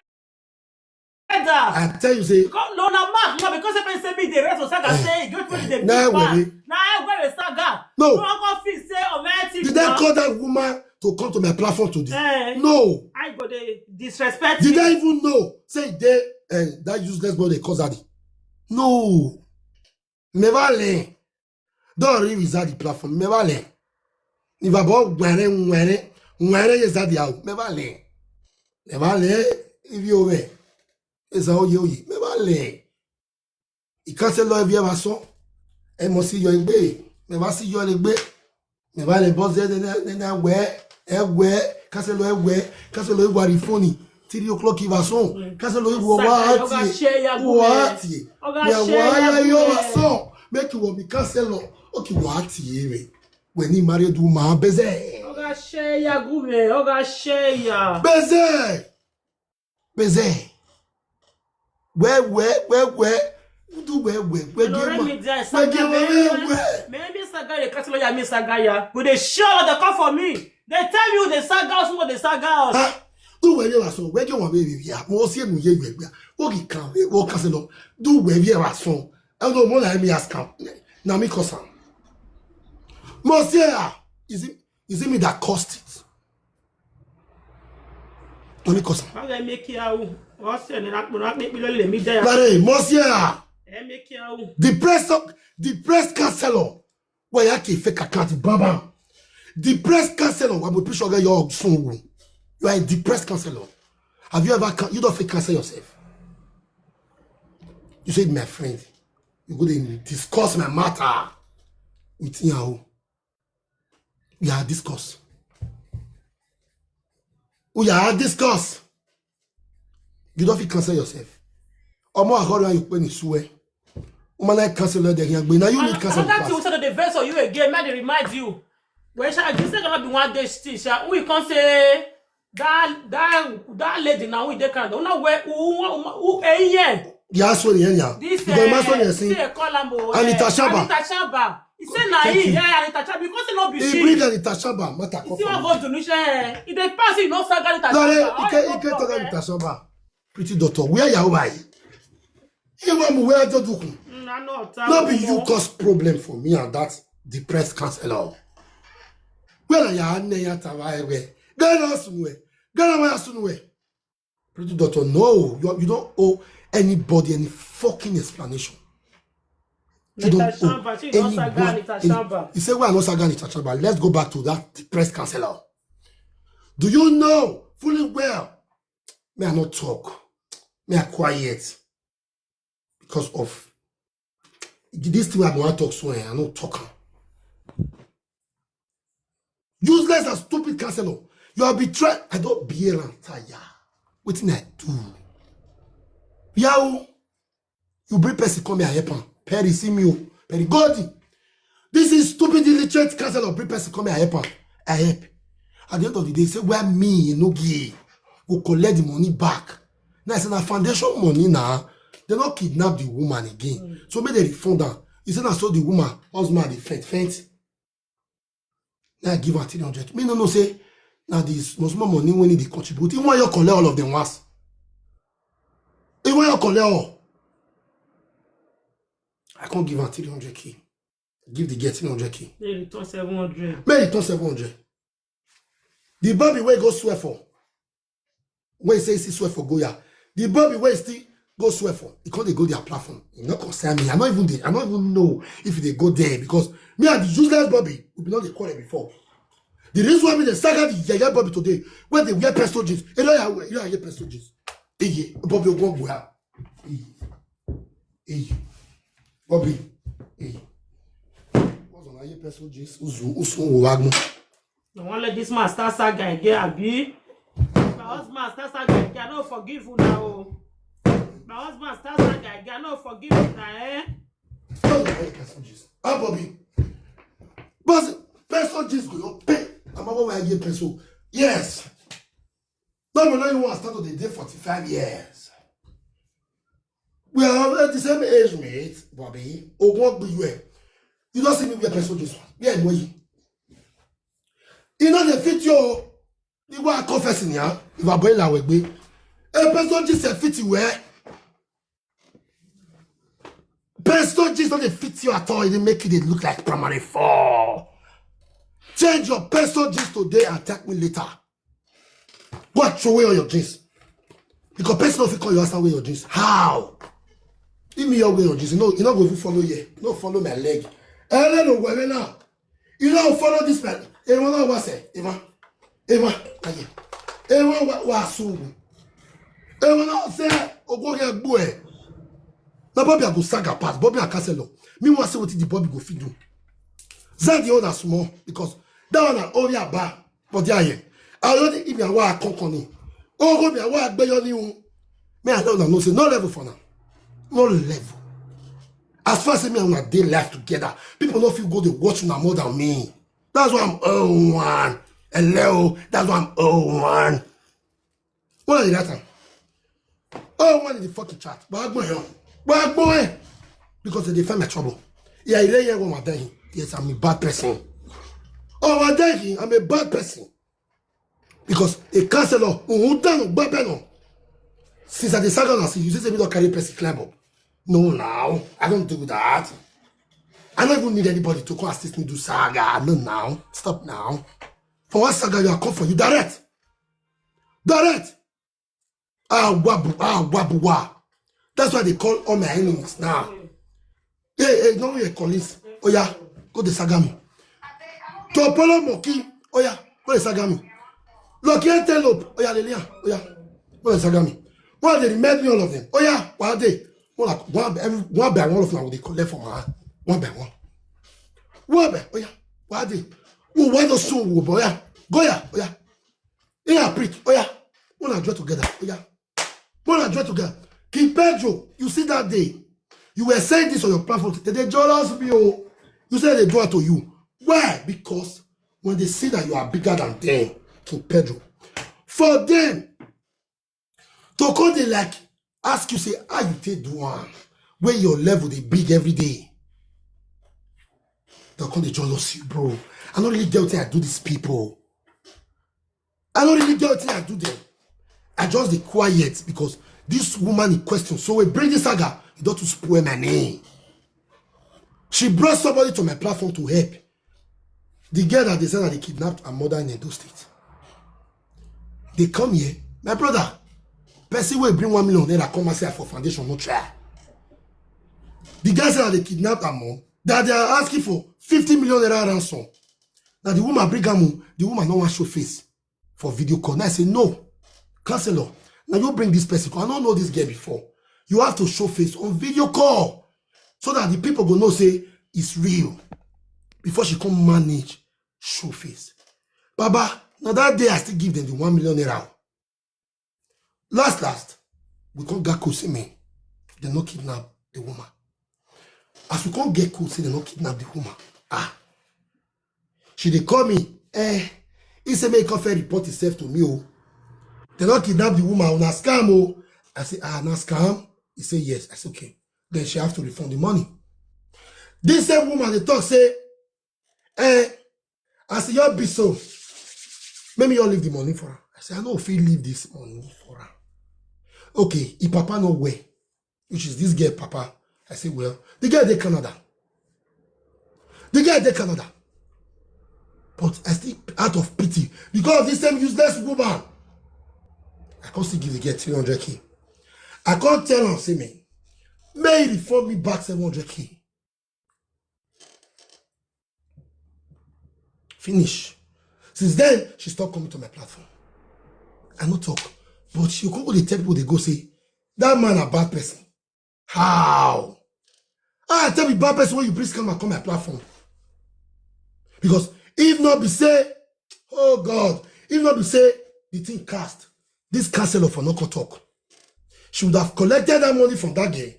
I tell you, say, Come, no, na mark, no, because if I say me, the rest of saga Eh. say, you put the Nah, big man. Wait. Nah, I wear a saga. No. No, I go feel say, oh, man, Did I call that woman to come to my platform today? Eh. No. I go dey disrespect Did you. I even know? Say they and that useless boy they call Zaddy. No. Never learn. Don't read with Zaddy platform. Never learn. If I bought where where where is Zaddy out? Never learn. Never learn. If you over. It's all you. Never learn. You can't say love you ever saw. I must see your egbe. Never see your egbe. Never le boss there then then where eh where Cancelo ewe, Cancelo ewa rifoni. Three o'clock iva son. Cancelo ewa wa atie. Wa atie. Me wa ya yo son. Make you want me Cancelo. Okay, wa atie we. When he married woman, beze. Oga share ya gume. Oga share ya. Beze. Beze. Where, where, where, where? Do where, where, where? Lore mi dia saga. Where, where, where? Me mi saga de Cancelo ya mi saga ya. Go dey show the call for me. They tell you the saga house, what the saga house. Huh? Do where you are so. Where you want me ya? Mo see mu ye ye ya. What he can? What Cancelo? Do where you are so. I don't know. Let me ask him. Na me cause am. Mo see ya. Is it, is it me that caused it? Na me cause am. How they make you out? What's your name? Not, not make me lole me there. Lare, mo see ya. They make you out. Depressed, depressed Cancelo. Why you keep fake account, baba? Depressed Cancelo. Wa mo push oga your son. You are a depressed Cancelo. Have you ever can, you don't feel Cancelo yourself? You said, my friend, you go dey discuss my matter with Yahoo. You are discuss. We are discuss. You don't feel Cancelo yourself. Omo akoro you pe ni sue. Woman like Cancelo de here gbe. Now you need Cancelo. Another thing we said the verse of you again, may they remind you. Well, sha, this thing cannot be one day still, sha. We can't say that, that, that lady now we dey Canada. Una where who, who, who, eh, yeah. Yeah, sorry, yeah, yeah. This, because my eh, son is say call am o, Anita eh, Shaba. Anita Shaba. He say na he, eh, Anita Shaba, because he no be she. He bring Anita Shaba matter come. He still wan go Tunisia, eh. If they pass, he no saga Anita Shaba. No, he can't, he can't talk Anita Shaba. Pretty daughter, where you are? He want me where to do? Mm, I know. No be you cause problem for me and that depressed Cancelo. Where are you? Ane ya tawa ewe. Get us somewhere. Get away as soon. Pretty daughter, no, you, you don't owe anybody any fucking explanation. You don't owe anybody. He said, well, I'm not saga Anita Shaba. Let's go back to that depressed Cancelo. Do you know fully well? May I not talk? May I quiet? Because of this thing I want to talk so, eh, I no talk am. Useless and stupid Cancelo. You are betrayed. I don't bear am tire. Wetin I do? Yahoo, you bring person come here help am. Perry, see me o. Perry, God. This is stupid, illiterate Cancelo. Bring person come here help am. I help. At the end of the day, say where me, you know, go collect the money back. Now I say na foundation money na. They no kidnap the woman again. So make they refund am. He say na so the woman husband dey faint, faint. Now I give her three hundred. Me no know say na the small, small money when they contribute. He want you collect all of them once. He want you collect all. I can't give her three hundred K. Give the girl three hundred K. They return seven hundred. May return seven hundred. The Bobby wey go swear for. Wey say he swear for Goya. The Bobby wey still go swear for. He can't go their platform. He not concern me. I not even dey, I not even know if they go there because me and the useless Bobby, we be not dey quarrel before. The reason why me dey saga the yeye Bobby today, when they wear pesto jeans, you know how you hear pesto jeans. Hey, Bobby go go out. Hey, hey, Bobby. Hey. What's on your pesto jeans? Uzu, usu, wagno. I won't let this man start saga again, abi? My husband start saga again. I don't forgive you now. My husband start saga again. I don't forgive you now, eh? Don't let pesto jeans. Ah, Bobby. But pesto jeans go your pay. I'm over where I get pesto. Yes. No, no, no, you want to start with the day forty-five years. We are already the same age, mate, Bobby. Oh, what be you? You don't see me wear pesto jeans. Yeah, boy. You know they fit you. You go and confess in here. If I boil away, a pesto jeans fit you wear. Pesto jeans don't fit you at all. It dey make you dey look like primary four. Change your pesto jeans today and thank me later. Go and throw away all your jeans. Because person no fit call your house and wear your jeans. How? If me your wear your jeans, you know, you no go even follow here. You no follow my leg. Eh, no, no, wear now. You no follow this man. Everyone know what say. Everyone. Everyone. Aye. Everyone wa, wa su. Everyone know say, Ogo get boy. Now Bobby I go saga pass. Bobby I cancel law. Me want see what the Bobby go fit do. That the other small because that one na only a bar. But there, yeah. I don't think if I want to come on. Oh, go me, I want to be on you. Me, I don't know. Say no level for now. No level. As far as me and una dey life together, people no fit go dey watch una more than me. That's why I'm oh one. Hello, that's why I'm oh one. What are you that time? Oh one in the fucking chat. But I go here. But I go here. Because they find my trouble. Yeah, you hear what I'm doing. Yes, I'm a bad person. Oh, I'm doing. I'm a bad person. Because a counselor who down babeno. Since I decided to see you, say me don't carry person climb up. No, now I don't do that. I don't even need anybody to come assist me do saga. No, now stop now. For one saga, you are come for you direct, direct. Ah, wabu, ah, wabu, wa. That's why they call all my enemies now. Hey, hey, no, your colleagues. Oh yeah, go the saga me. Topolo Moki. Oh yeah, go the saga me. Lucky Antelope. Oh yeah, Lilian. Oh yeah, go the saga me. What they remind me all of them. Oh yeah, what are they? One like one every, one by one of them they collect for my hand. One by one. One by oh yeah, what are they? Oh, why not so? Oh yeah, go yeah, oh yeah. Yeah, preach. Oh yeah, wanna draw together. Oh yeah, wanna draw together. King Pedro, you see that day, you were saying this on your platform. They, they jealous me. Oh, you said they do it to you. Why? Because when they see that you are bigger than them, King Pedro, for them to come they like ask you say how you take do one when your level they big every day. They come they jealous you, bro. I don't really get what I do these people. I don't really get what I do them. I just the quiet because this woman in question. So we bring this saga. You don't to spoil my name. She brought somebody to my platform to help. The girl that they said that they kidnapped her mother in Edo State. They come here. My brother, person will bring one million naira come and say for foundation, no try. The guy said that they kidnapped her mom, that they are asking for fifty million naira ransom. Now the woman bring her mom, the woman no one show face for video call. Now I say, no, counselor, now you bring this person. I don't know this girl before. You have to show face on video call so that the people go know say it's real before she come manage show face. Baba, now that day I still give them the one million naira. Last, last, we can't get code say me. They no kidnap the woman. As we can't get code say they no kidnap the woman. Ah, she they call me. Eh, he say make come fair report himself to me. Oh, they not kidnap the woman. Una scam. Oh, I say ah, na scam. He say yes. I say okay. Then she have to refund the money. This same woman they talk say, eh, I say your be so. Make me you leave the money for her. I say I know if he leave this money for her. Okay, if papa no way, which is this girl papa. I say well, the girl they Canada. The girl they Canada. But I still out of pity because of this same useless woman. I can't still give the girl three hundred k. I can't tell her say me, may he refund me back seven hundred k. Finish. Since then, she stopped coming to my platform. I no talk, but she come go dey tell people they go say that man a bad person. How? I tell me bad person when you bring scammer come my platform. Because if not be say, oh God, if not be say the thing cast, this counselor for no come talk. She would have collected that money from that girl.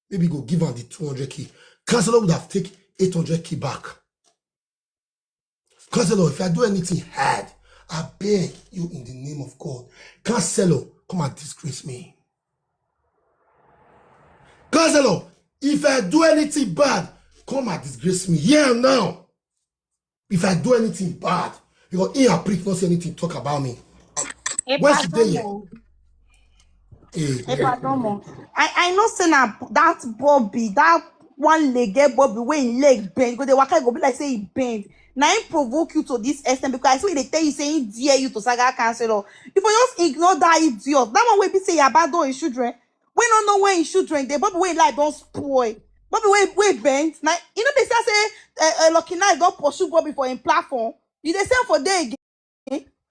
Maybe go give her the two hundred k. Counselor would have take eight hundred k back. Counselor, if I do anything hard, I beg you in the name of God. Counselor, come and disgrace me. Counselor, if I do anything bad, come and disgrace me here now. If I do anything bad, because he and prick not say anything talk about me. When she dey here, Hey, I, I know say na that Bobby, that one legged Bobby wey him leg bend, go dey waka go be like say he bend. Na him provoke you to this extent because I see they tell you say he dare you to saga counselor. You for just ignore that idiot. That one wey be say he abandon his children. We no know where his children dey. Bobby wey life don spoil. Bobby wey wey bend. Na you know they say say uh, uh, Lucky Knife don pursue Bobby for him platform. You dey sell for there again.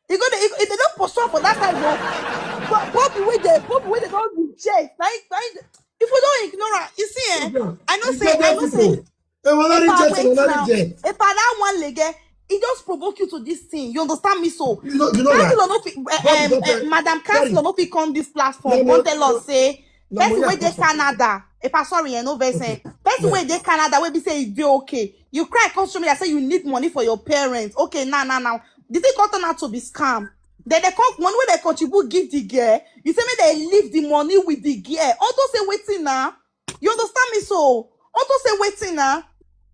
You go dey if they don pursue am for that side o. But Bobby wey dey Bobby wey dey don reject. Na him- na him- if we don ignore am, you see eh? I know say I know say Hey, well, not if I reject, wait not now, reject. If I that one lege, e just provoke you to this thing. You understand me? So You know, you know that. Councillor no fit, eh, But- em, but, eh, eh, Madam Terry, Councillor no fit come this platform. No, Come no, tell us no. Say No, person no, wey no, dey no. Canada. Epa, sorry, eh, no vex. Eh. Person Yeah. wey dey Canada wey be say e dey okay. You cry come show me that say you need money for your parents. Okay, now now now the thing come turn out to be scam. Then they come money wey they contribute give the girl. You say make they leave the money with the girl. Unto say wetin na? You understand me? So unto say wetin na?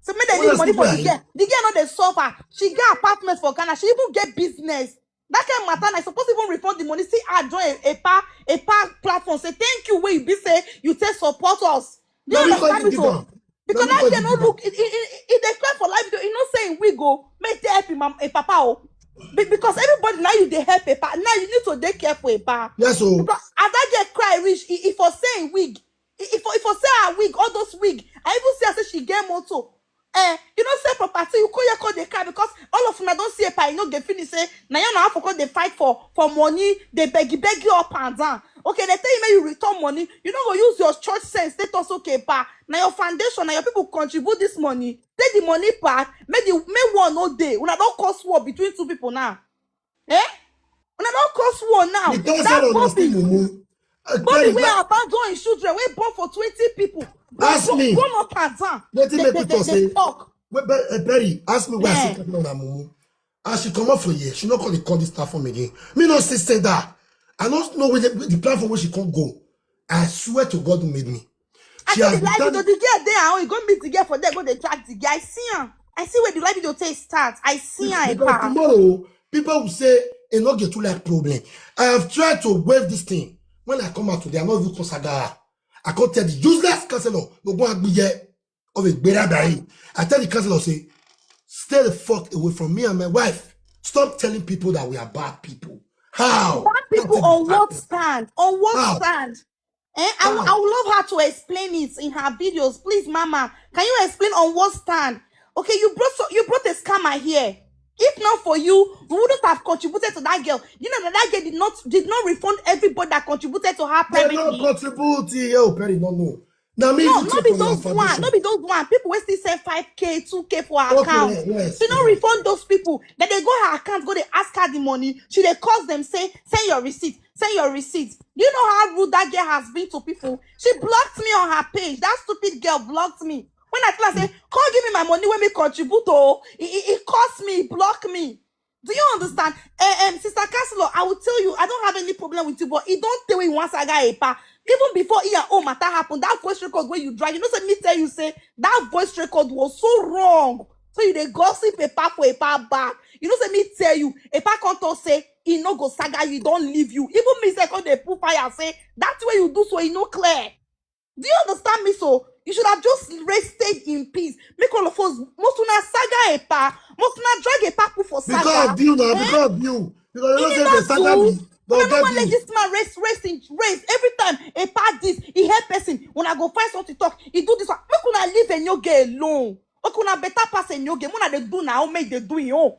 Say make they What leave money else for people the are girl. The girl no dey suffer. She get apartment for Ghana. She even get business. That kind of matter, I suppose even refund the money. See, I join a, a pa a pa platform. Say thank you. Wey e be say you take support us. Do you Let me understand find the me? So people. because Let me that find girl the no people. Look, e e e dey cry for life. E no say him wig o. Make dey help him, mam- him papa o. Be- because everybody now you dey help a pa. Now you need to dey careful a pa. Yes, so Because as that girl cry reach, e e for say him wig. E e for e for say her wig, all those wig. I even see her say she get motor. Eh, you know say property, you come here come dey cry because all of una don see a pa, you no get finish say na you na for come dey fight for for money, dey beg beg you up and down. Okay, they tell you make you return money, you no go use your church sense take talk say okay pa, na your foundation, na your people contribute this money, take the money back, make the make war no dey, una don cause war between two people now. Eh? Una don cause war now. Because That I don't Bobby, understand mumu. Uh, Bobby Terry, wey ma- abandon him children, wey born for twenty people. Ask Go- me. Go up and down. Wetin They- make they- you talk they- they say? talk. Wait, Be- uh, Perry, ask me why I Eh. say Kaduna na mumu. As she come up for here, she not call the call this platform again. Me not say say that. I don't know where the, the platform where she can't go. I swear to God who made me. I She see has the live done video. The girl there, oh, you go meet the girl for there, go dey drag the girl. I see him. I see where the live video take start. I see him. Because tomorrow, people will say, "E no get too like problem." I have tried to waive this thing. When I come out today, I'm not even call Saga. I can't tell the useless councillor, no go and be here. Of a better day. I tell the councillor, say, "Stay the fuck away from me and my wife. Stop telling people that we are bad people." How? Bad people That's on a bad what person. Stand? On what How? Stand? Eh? I, would- How? I would love her to explain it in her videos. Please, Mama, can you explain on what stand? Okay, you brought so you brought a scammer here. If not for you, we wouldn't have contributed to that girl. You know that that girl did not did not refund everybody that contributed to her They don't privately. Contribute here, oh, Perry, no, no. Now me, No, you not take be from your those one. foundation. Not be those one. People will still send five k, two k for her Okay, account. yes, She not yes. Refund those people. Then they go her account, go they ask her the money. She they cause them say, "Send your receipt, send your receipt." Do you know how rude that girl has been to people? She blocked me on her page. That stupid girl blocked me. When I tell her say, "Come give me my money, when me contribute, oh, it, it, it cost me, it block me." Do you understand? Eh, um, Sister Counselor, I will tell you, I don't have any problem with you, but it don't tell you once I got a pa. Even before your own matter happened, that voice record where you drag, you know, say me tell you say that voice record was so wrong. So you dey gossip a pa for a pa back. You know, say me tell you, a pa can't talk say he no go saga you, don't leave you. Even me say come dey put fire say that way you do so, he no clear. Do you understand me? So you should have just rested in peace. Make all of us, most una saga a pa, most una drag a pa put for saga. Because of you now, Eh? because of you. Because you It don't is say not the saga true. me. Don't Una no get wan let me. This man rest, rest in rest. Every time a part this, he help person. When I go find something talk, he do this one. Make una leave Enyoge alone. Okay, una better pass Enyoge. Una dey do now, make they do him own.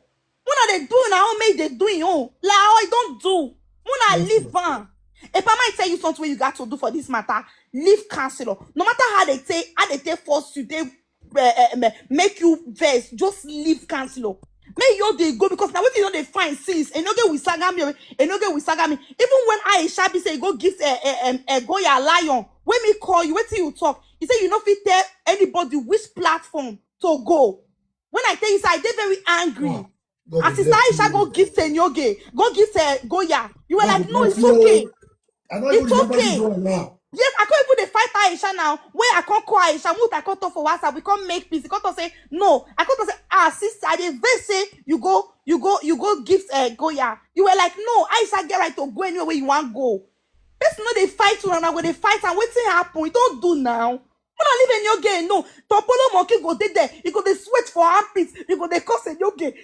Una dey do now, make they do him own. Like how I don't do. Una Yes, leave yes. Ban. If I might tell you something you got to do for this matter, leave counselor. No matter how they take, how they take force you, they uh, uh, make you vex, just leave counselor. Make you dey go because now what you know they find since Enyoge with Sagami, Enyoge with Sagami. Even when Aisha be say go give a uh, uh, uh, Goya lion, when me call you, what you talk? He say you no fit tell anybody which platform to go. When I tell you, say I dey very angry. Wow. God And will Sister bless Aisha you. Go give Enyoge, go give uh, Goya. You were God like, will no, bless it's you. Okay. I don't even It's remember Okay. This one now. Yes, I can't even dey fight Aisha now. Where I can't call Aisha, Mut, I can't talk for WhatsApp. We can't make peace. I can't talk say no. I can't talk say ah sister. I dey vex say you go, you go, you go give uh, Goya. You were like no. Aisha get right to go anywhere where you want go. Person no dey fight you now. Go dey fight and wetin happen? You don't do now. Una leave Enyoge no. Topolo monkey go dey there. You go dey sweat for armpits. You go dey cause Enyoge.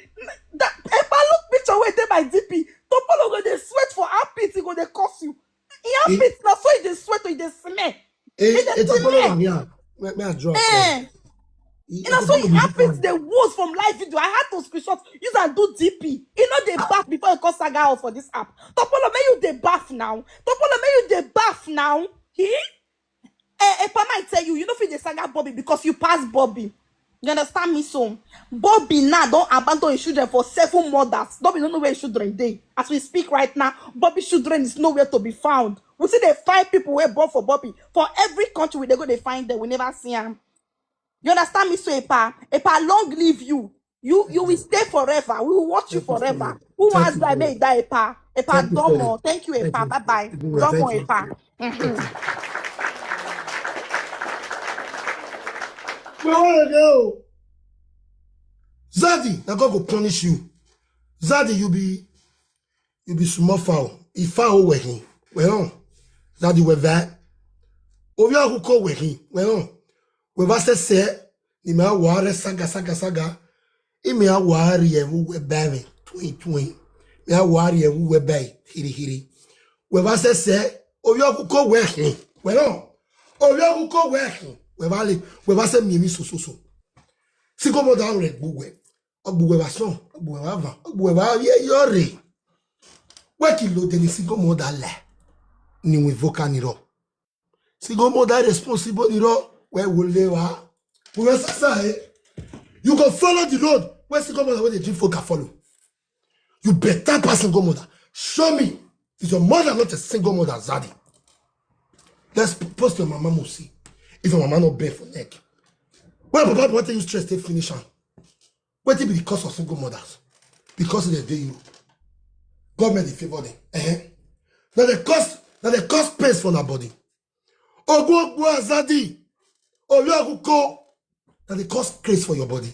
That if I look picture where dey my D P, Topolo go dey sweat for armpits. He go dey cause you. He armpits now so he dey sweat or he dey smell. Eh, He dey eh, Topolo smell. na me, ah. Me, me I draw. Eh. He- You know, he so Topolo he be armpits different. The worst from live video. I had to screenshot, use and do D P. He know they bath before he cause saga out for this app. Topolo, may you dey bath now. Topolo, may you dey bath now. He, eh, eh, Pama, I tell you, you know, fit the saga Bobby because you pass Bobby. You understand me so? Bobby now don abandon his children for seven mothers. Bobby no know where his children dey. As we speak right now, Bobby children is nowhere to be found. We see dey find people wey born for Bobby. For every country we dey go, dey find them. We never see am. You understand me so, Epa? Epa, long live you. You you will stay forever. We will watch you forever. Who wants die, may die, Epa. Epa, Domo. Thank you, Epa. Bye bye. Domo, Epa. Where wanna go? Zadi, na God go punish you. Zadi, you be you be small fowl. If fowl were him, well, Zadi were that. Ovia who call were him, well, we va se se ni me aware saga saga saga. I me aware ye who were baving twin twin. Me aware ye who were bay hiri hiri. We va se se Ovia who call were him, well, Ovia who call were him. We va le we va se mi mi so so so. Single mother re gbugbe. Ogbuwe va son, ogbuwe va van, ogbuwe va ye yore. We ki lo de ni single mother le. Ni we voka ni ro. Single mother responsible ni ro. We wo le wa. We we sasa eh. You go follow the road. We single mother wey dey drink vodka follow. You better pass single mother. Show me. Is your mother not a single mother, Zadi? Let's p- post your mama, Musi. If your mama not bear for neck. Well, Papa, what you stress take finish am? Wetin be the cause of single mothers? Because they dey you. Government dey favor them. Eh? Now they cause now they cause pains for their body. Ogun Ogbu Azadi, Oyo Aguko, now they cause craze for your body.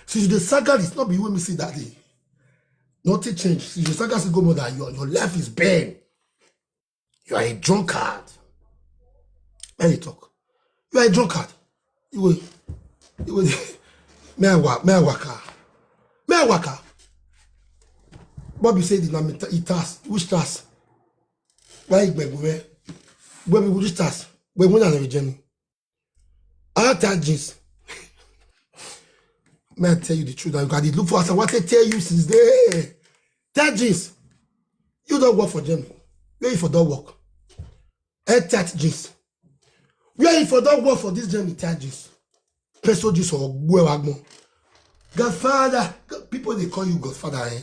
Since you dey saga this, not be you wey me see that day. Nothing change. Since you saga single mother, your, your life is bad. You are a drunkard. Let me talk. You are a drunkard. You will, you will, may I work, may I work, ah? May I work, ah? Bobby said, "It task, which task? Why you gbẹ̀gbẹ̀? Gbẹ̀gbẹ̀, which task? Gbẹ̀gbẹ̀ na the journey." I tell jeans. May I tell you the truth? I dey look for as I want to tell you since day. Tell jeans. You don't work for Germany. Where you for don't work? Eh, tell jeans. Where you for don't work for this Germany? Tell jeans. Peso jeans or Guewagmo. Godfather. God- People they call you Godfather, eh?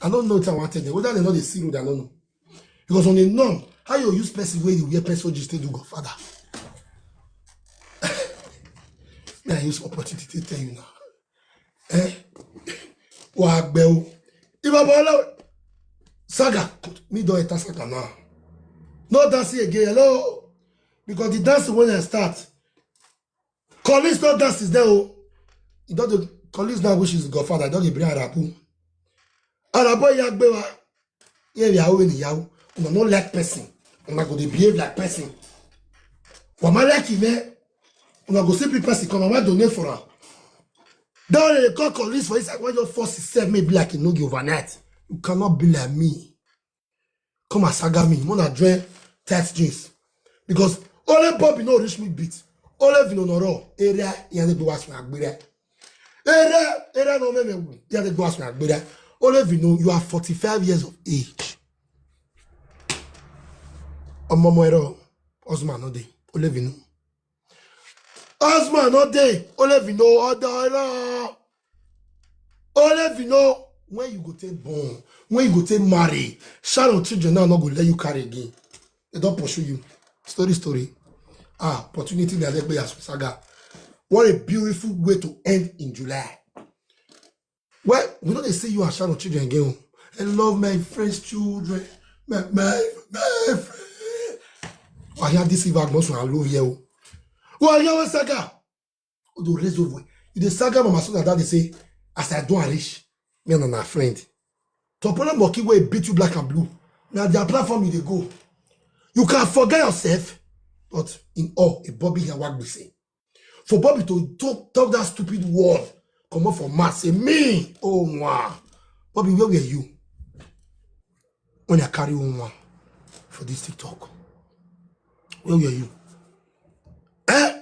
I don't know what I want to tell them. Whether they know the see road, I don't know. Because on the norm, how you use person where you wear peso jeans to do Godfather? May I use opportunity to tell you now? Eh? Wa gbẹ o. Ìbàbọ̀ ọlọ́run. Saga, me don enter saga now. No dancing again, hello. Because the dancing when I start, Collins no dance is there o. E don dey Collins now, which is Godfather, e don dey bring Arabu. Arabu ya gbe wa. Here we are when yawo. Una no like person. Una go dey behave like person. Wama like him, eh? Una go see people person come, wama donate for am. That one dey call Collins for inside, why just force himself, maybe like e no get overnight. You cannot be like me. Come and saga me. Mona join tight jeans. Because only Bobby no reach me beat. Only Vino no raw. Area, ya dey do was my agbere. Area, area no me me. Ya dey do was my agbere. Only Vino, you are forty-five years of age. Omomo ero, husband no dey. Only Vino. Husband no dey. Only Vino, other ero. Only Vino, when you go take born, when you go take marry, Sharon children now no go let you carry again. They don't pursue you. Story, story. Ah, opportunity na legbe as saga. What a beautiful way to end in July. Well, we don't see you and Sharon children again. I love my friends' children. My my my friend. Why you this evening? I love you. Why you saga? Odo raise over. You dey saga Mama Suna that they say, as I don't reach, me and my friend. Topolo Moki wey beat you black and blue. Now their platform you dey go. You can forget yourself, but in all, a Bobby Yawagbe say. For Bobby to talk, talk that stupid word, come up for mouth, say me, oh wow. Bobby, where were you? When I carry on one for this TikTok. Where were you? Eh?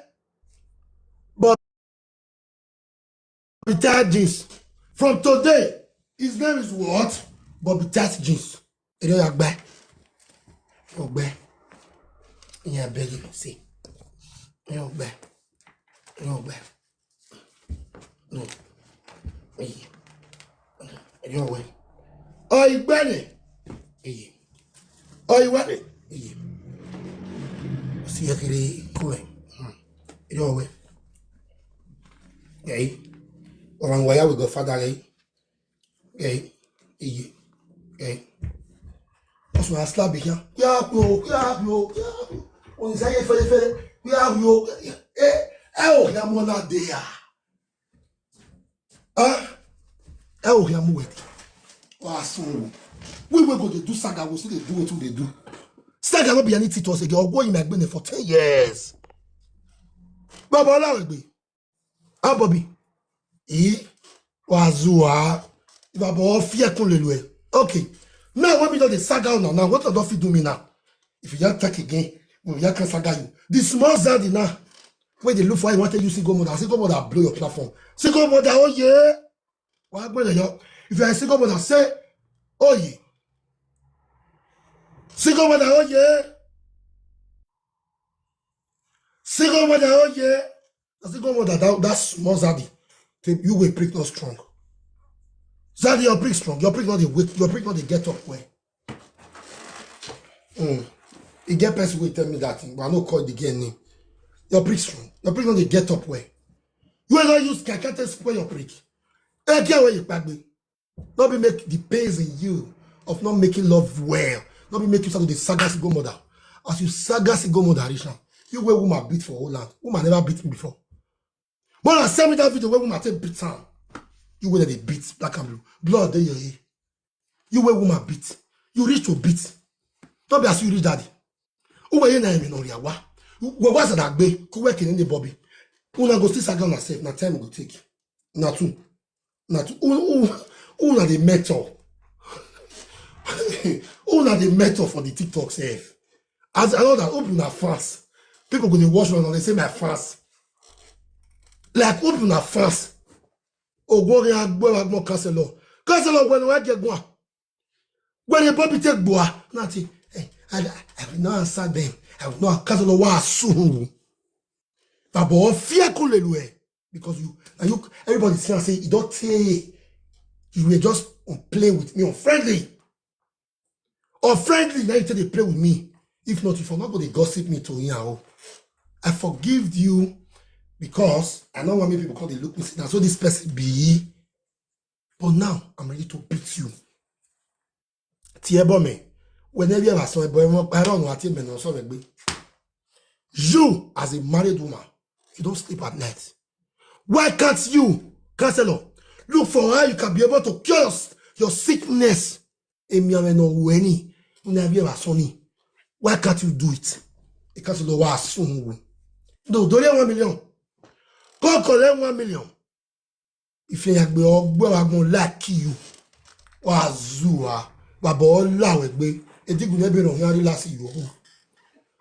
But Bobby Tadgins. From today, his name is what? Bobby Tadgins. Ere ya gbe. Ogbe. Yeah, beg you, see. Ere ogbe. Ere ogbe. No. Hey. Are you aware? Oh, you better. Hey. Oh, you want it? Hey. See you, kiri. Come on. Hmm. Are you aware? Hey. Oh, and why we go father, hey? Hey. Hey. Hey. That's why I slap you. Yeah, yo, yeah, yo, yeah, yo. On is a fere fere. Yeah, yo. Eh, eh, oh, yeah, mona there. Ah, eh, oh, yeah, move it. Wow, so we will go to do saga. We still dey do what we dey do. Saga no be anything to us again. I'll go in my business for ten years. Baba Olawegbe. Ah, Bobby. Eh? Wazua. If I bought fear kun lelue. Okay. Now, when we do the saga now, now, what do you do me now? If you just talk again, we just can saga you. The small Zaddy now, when they look for you, want to use single mother. Single mother blow your platform. Single mother, oh yeah. What happened to you? If you're a single mother, say, oh yeah. Single mother, oh yeah. Single mother, oh yeah. A single mother, that, that small Zaddy. Take you will prick not strong. Zaddy, your prick strong. Your prick not the wake. Your prick not the get up way. Mm. You get person will tell me that thing, but I no call the girl name. Your prick strong. Your prick not the get up way. You ever use kakate square your prick? Hey, get where you back me. Not be make the pains in you of not making love well. Not be make you start to the saga single mother. As you saga single mother, Richard, you where woman beat for Holland. Woman never beat me before. But I send me that video where woman take beat am. You where they beat black and blue. Blood dey your ear. You where woman beat. You reach to beat. Don't be as you reach daddy. Who were you na emi no ria wa? Who was that gbe? Who were killing the Bobby? Una go still saga on herself. Na time go take. Na two. Na two. Who, who, who na the mentor? Who na the mentor for the TikTok sef? As I know that open na fans. People go dey watch una, they say my fans. Like open na fans. Ogwori agbo agbo counselor. Counselor when we get one. When the Bobby take boa, nothing. Hey, I, I will not answer them. I will not counselor wa soon. Babo fear kulelue. Because you, and you, everybody see and say, you don't say, you were just on play with me, on friendly. On friendly, now you take dey play with me. If not, you for not go dey gossip me to here. Oh. I forgive you because I know what many people call they look me. That's what this person be. But now, I'm ready to beat you. Tiebome, whenever you ever saw a boy, I don't know what you mean, so you, as a married woman, you don't sleep at night. Why can't you, counselor, look for how you can be able to cure your, your sickness? Emi ame no weni, whenever you ever saw me. Why can't you do it? Because of the war soon. No, don't let one million. Go collect one million. If you have be all, well, I'm gonna like you. Wazua, Babo Olawegbe. Edigun never no here last you.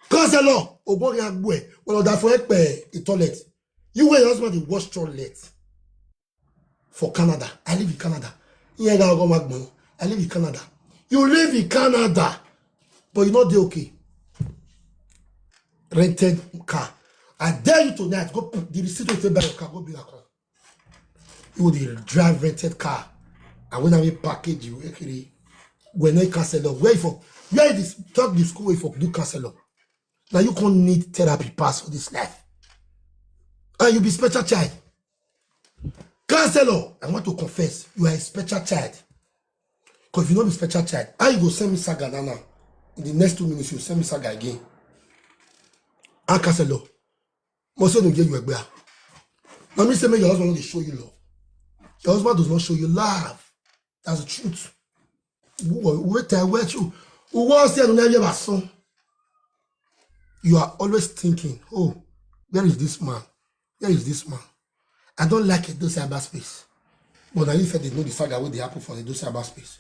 Counselor, Ogbori Agbe, well, that for a toilet. You were your husband, the wash toilet for Canada. I live in Canada. Yeah, I go, I live in Canada. You live in Canada, but you not dey okay. Rented car. I dare you tonight, go put the receipt to buy your car, go bring a car. You will drive rented car. I will not be package you. Actually, when they counselor, where for, where this talk the school way for do counselor. Now you can't need therapy pass for this life. And you be special child. Counselor, I want to confess, you are a special child. Because if you not be special child, how you go send me saga now, now? In the next two minutes, you send me saga again. And counselor, must say no get you a bear. Now me say, make your husband not dey show you love. Your husband does not show you love. That's the truth. Who, who, who tell where you? Who wants to know your son? You are always thinking, oh, where is this man? Where is this man? I don't like it, those cyberspace. But now you feel they know the saga where they happen for the those cyberspace.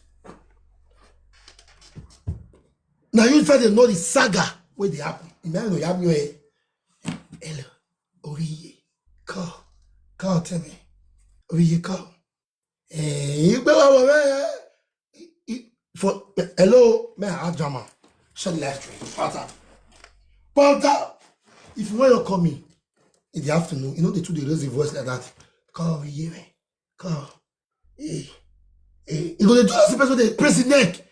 Now you feel they know the saga where they happen. You know, you have your, eh, hello, Oriye, call, call, tell me, Oriye, call. Eh, you go over there. For, hello, may I ask Jama? Shut the live stream. Pata. Pata. If you want to call me in the afternoon, you know they too dey raise the voice like that. Come, you hear me? Come. Hey, hey, you go dey do as the person dey press his neck.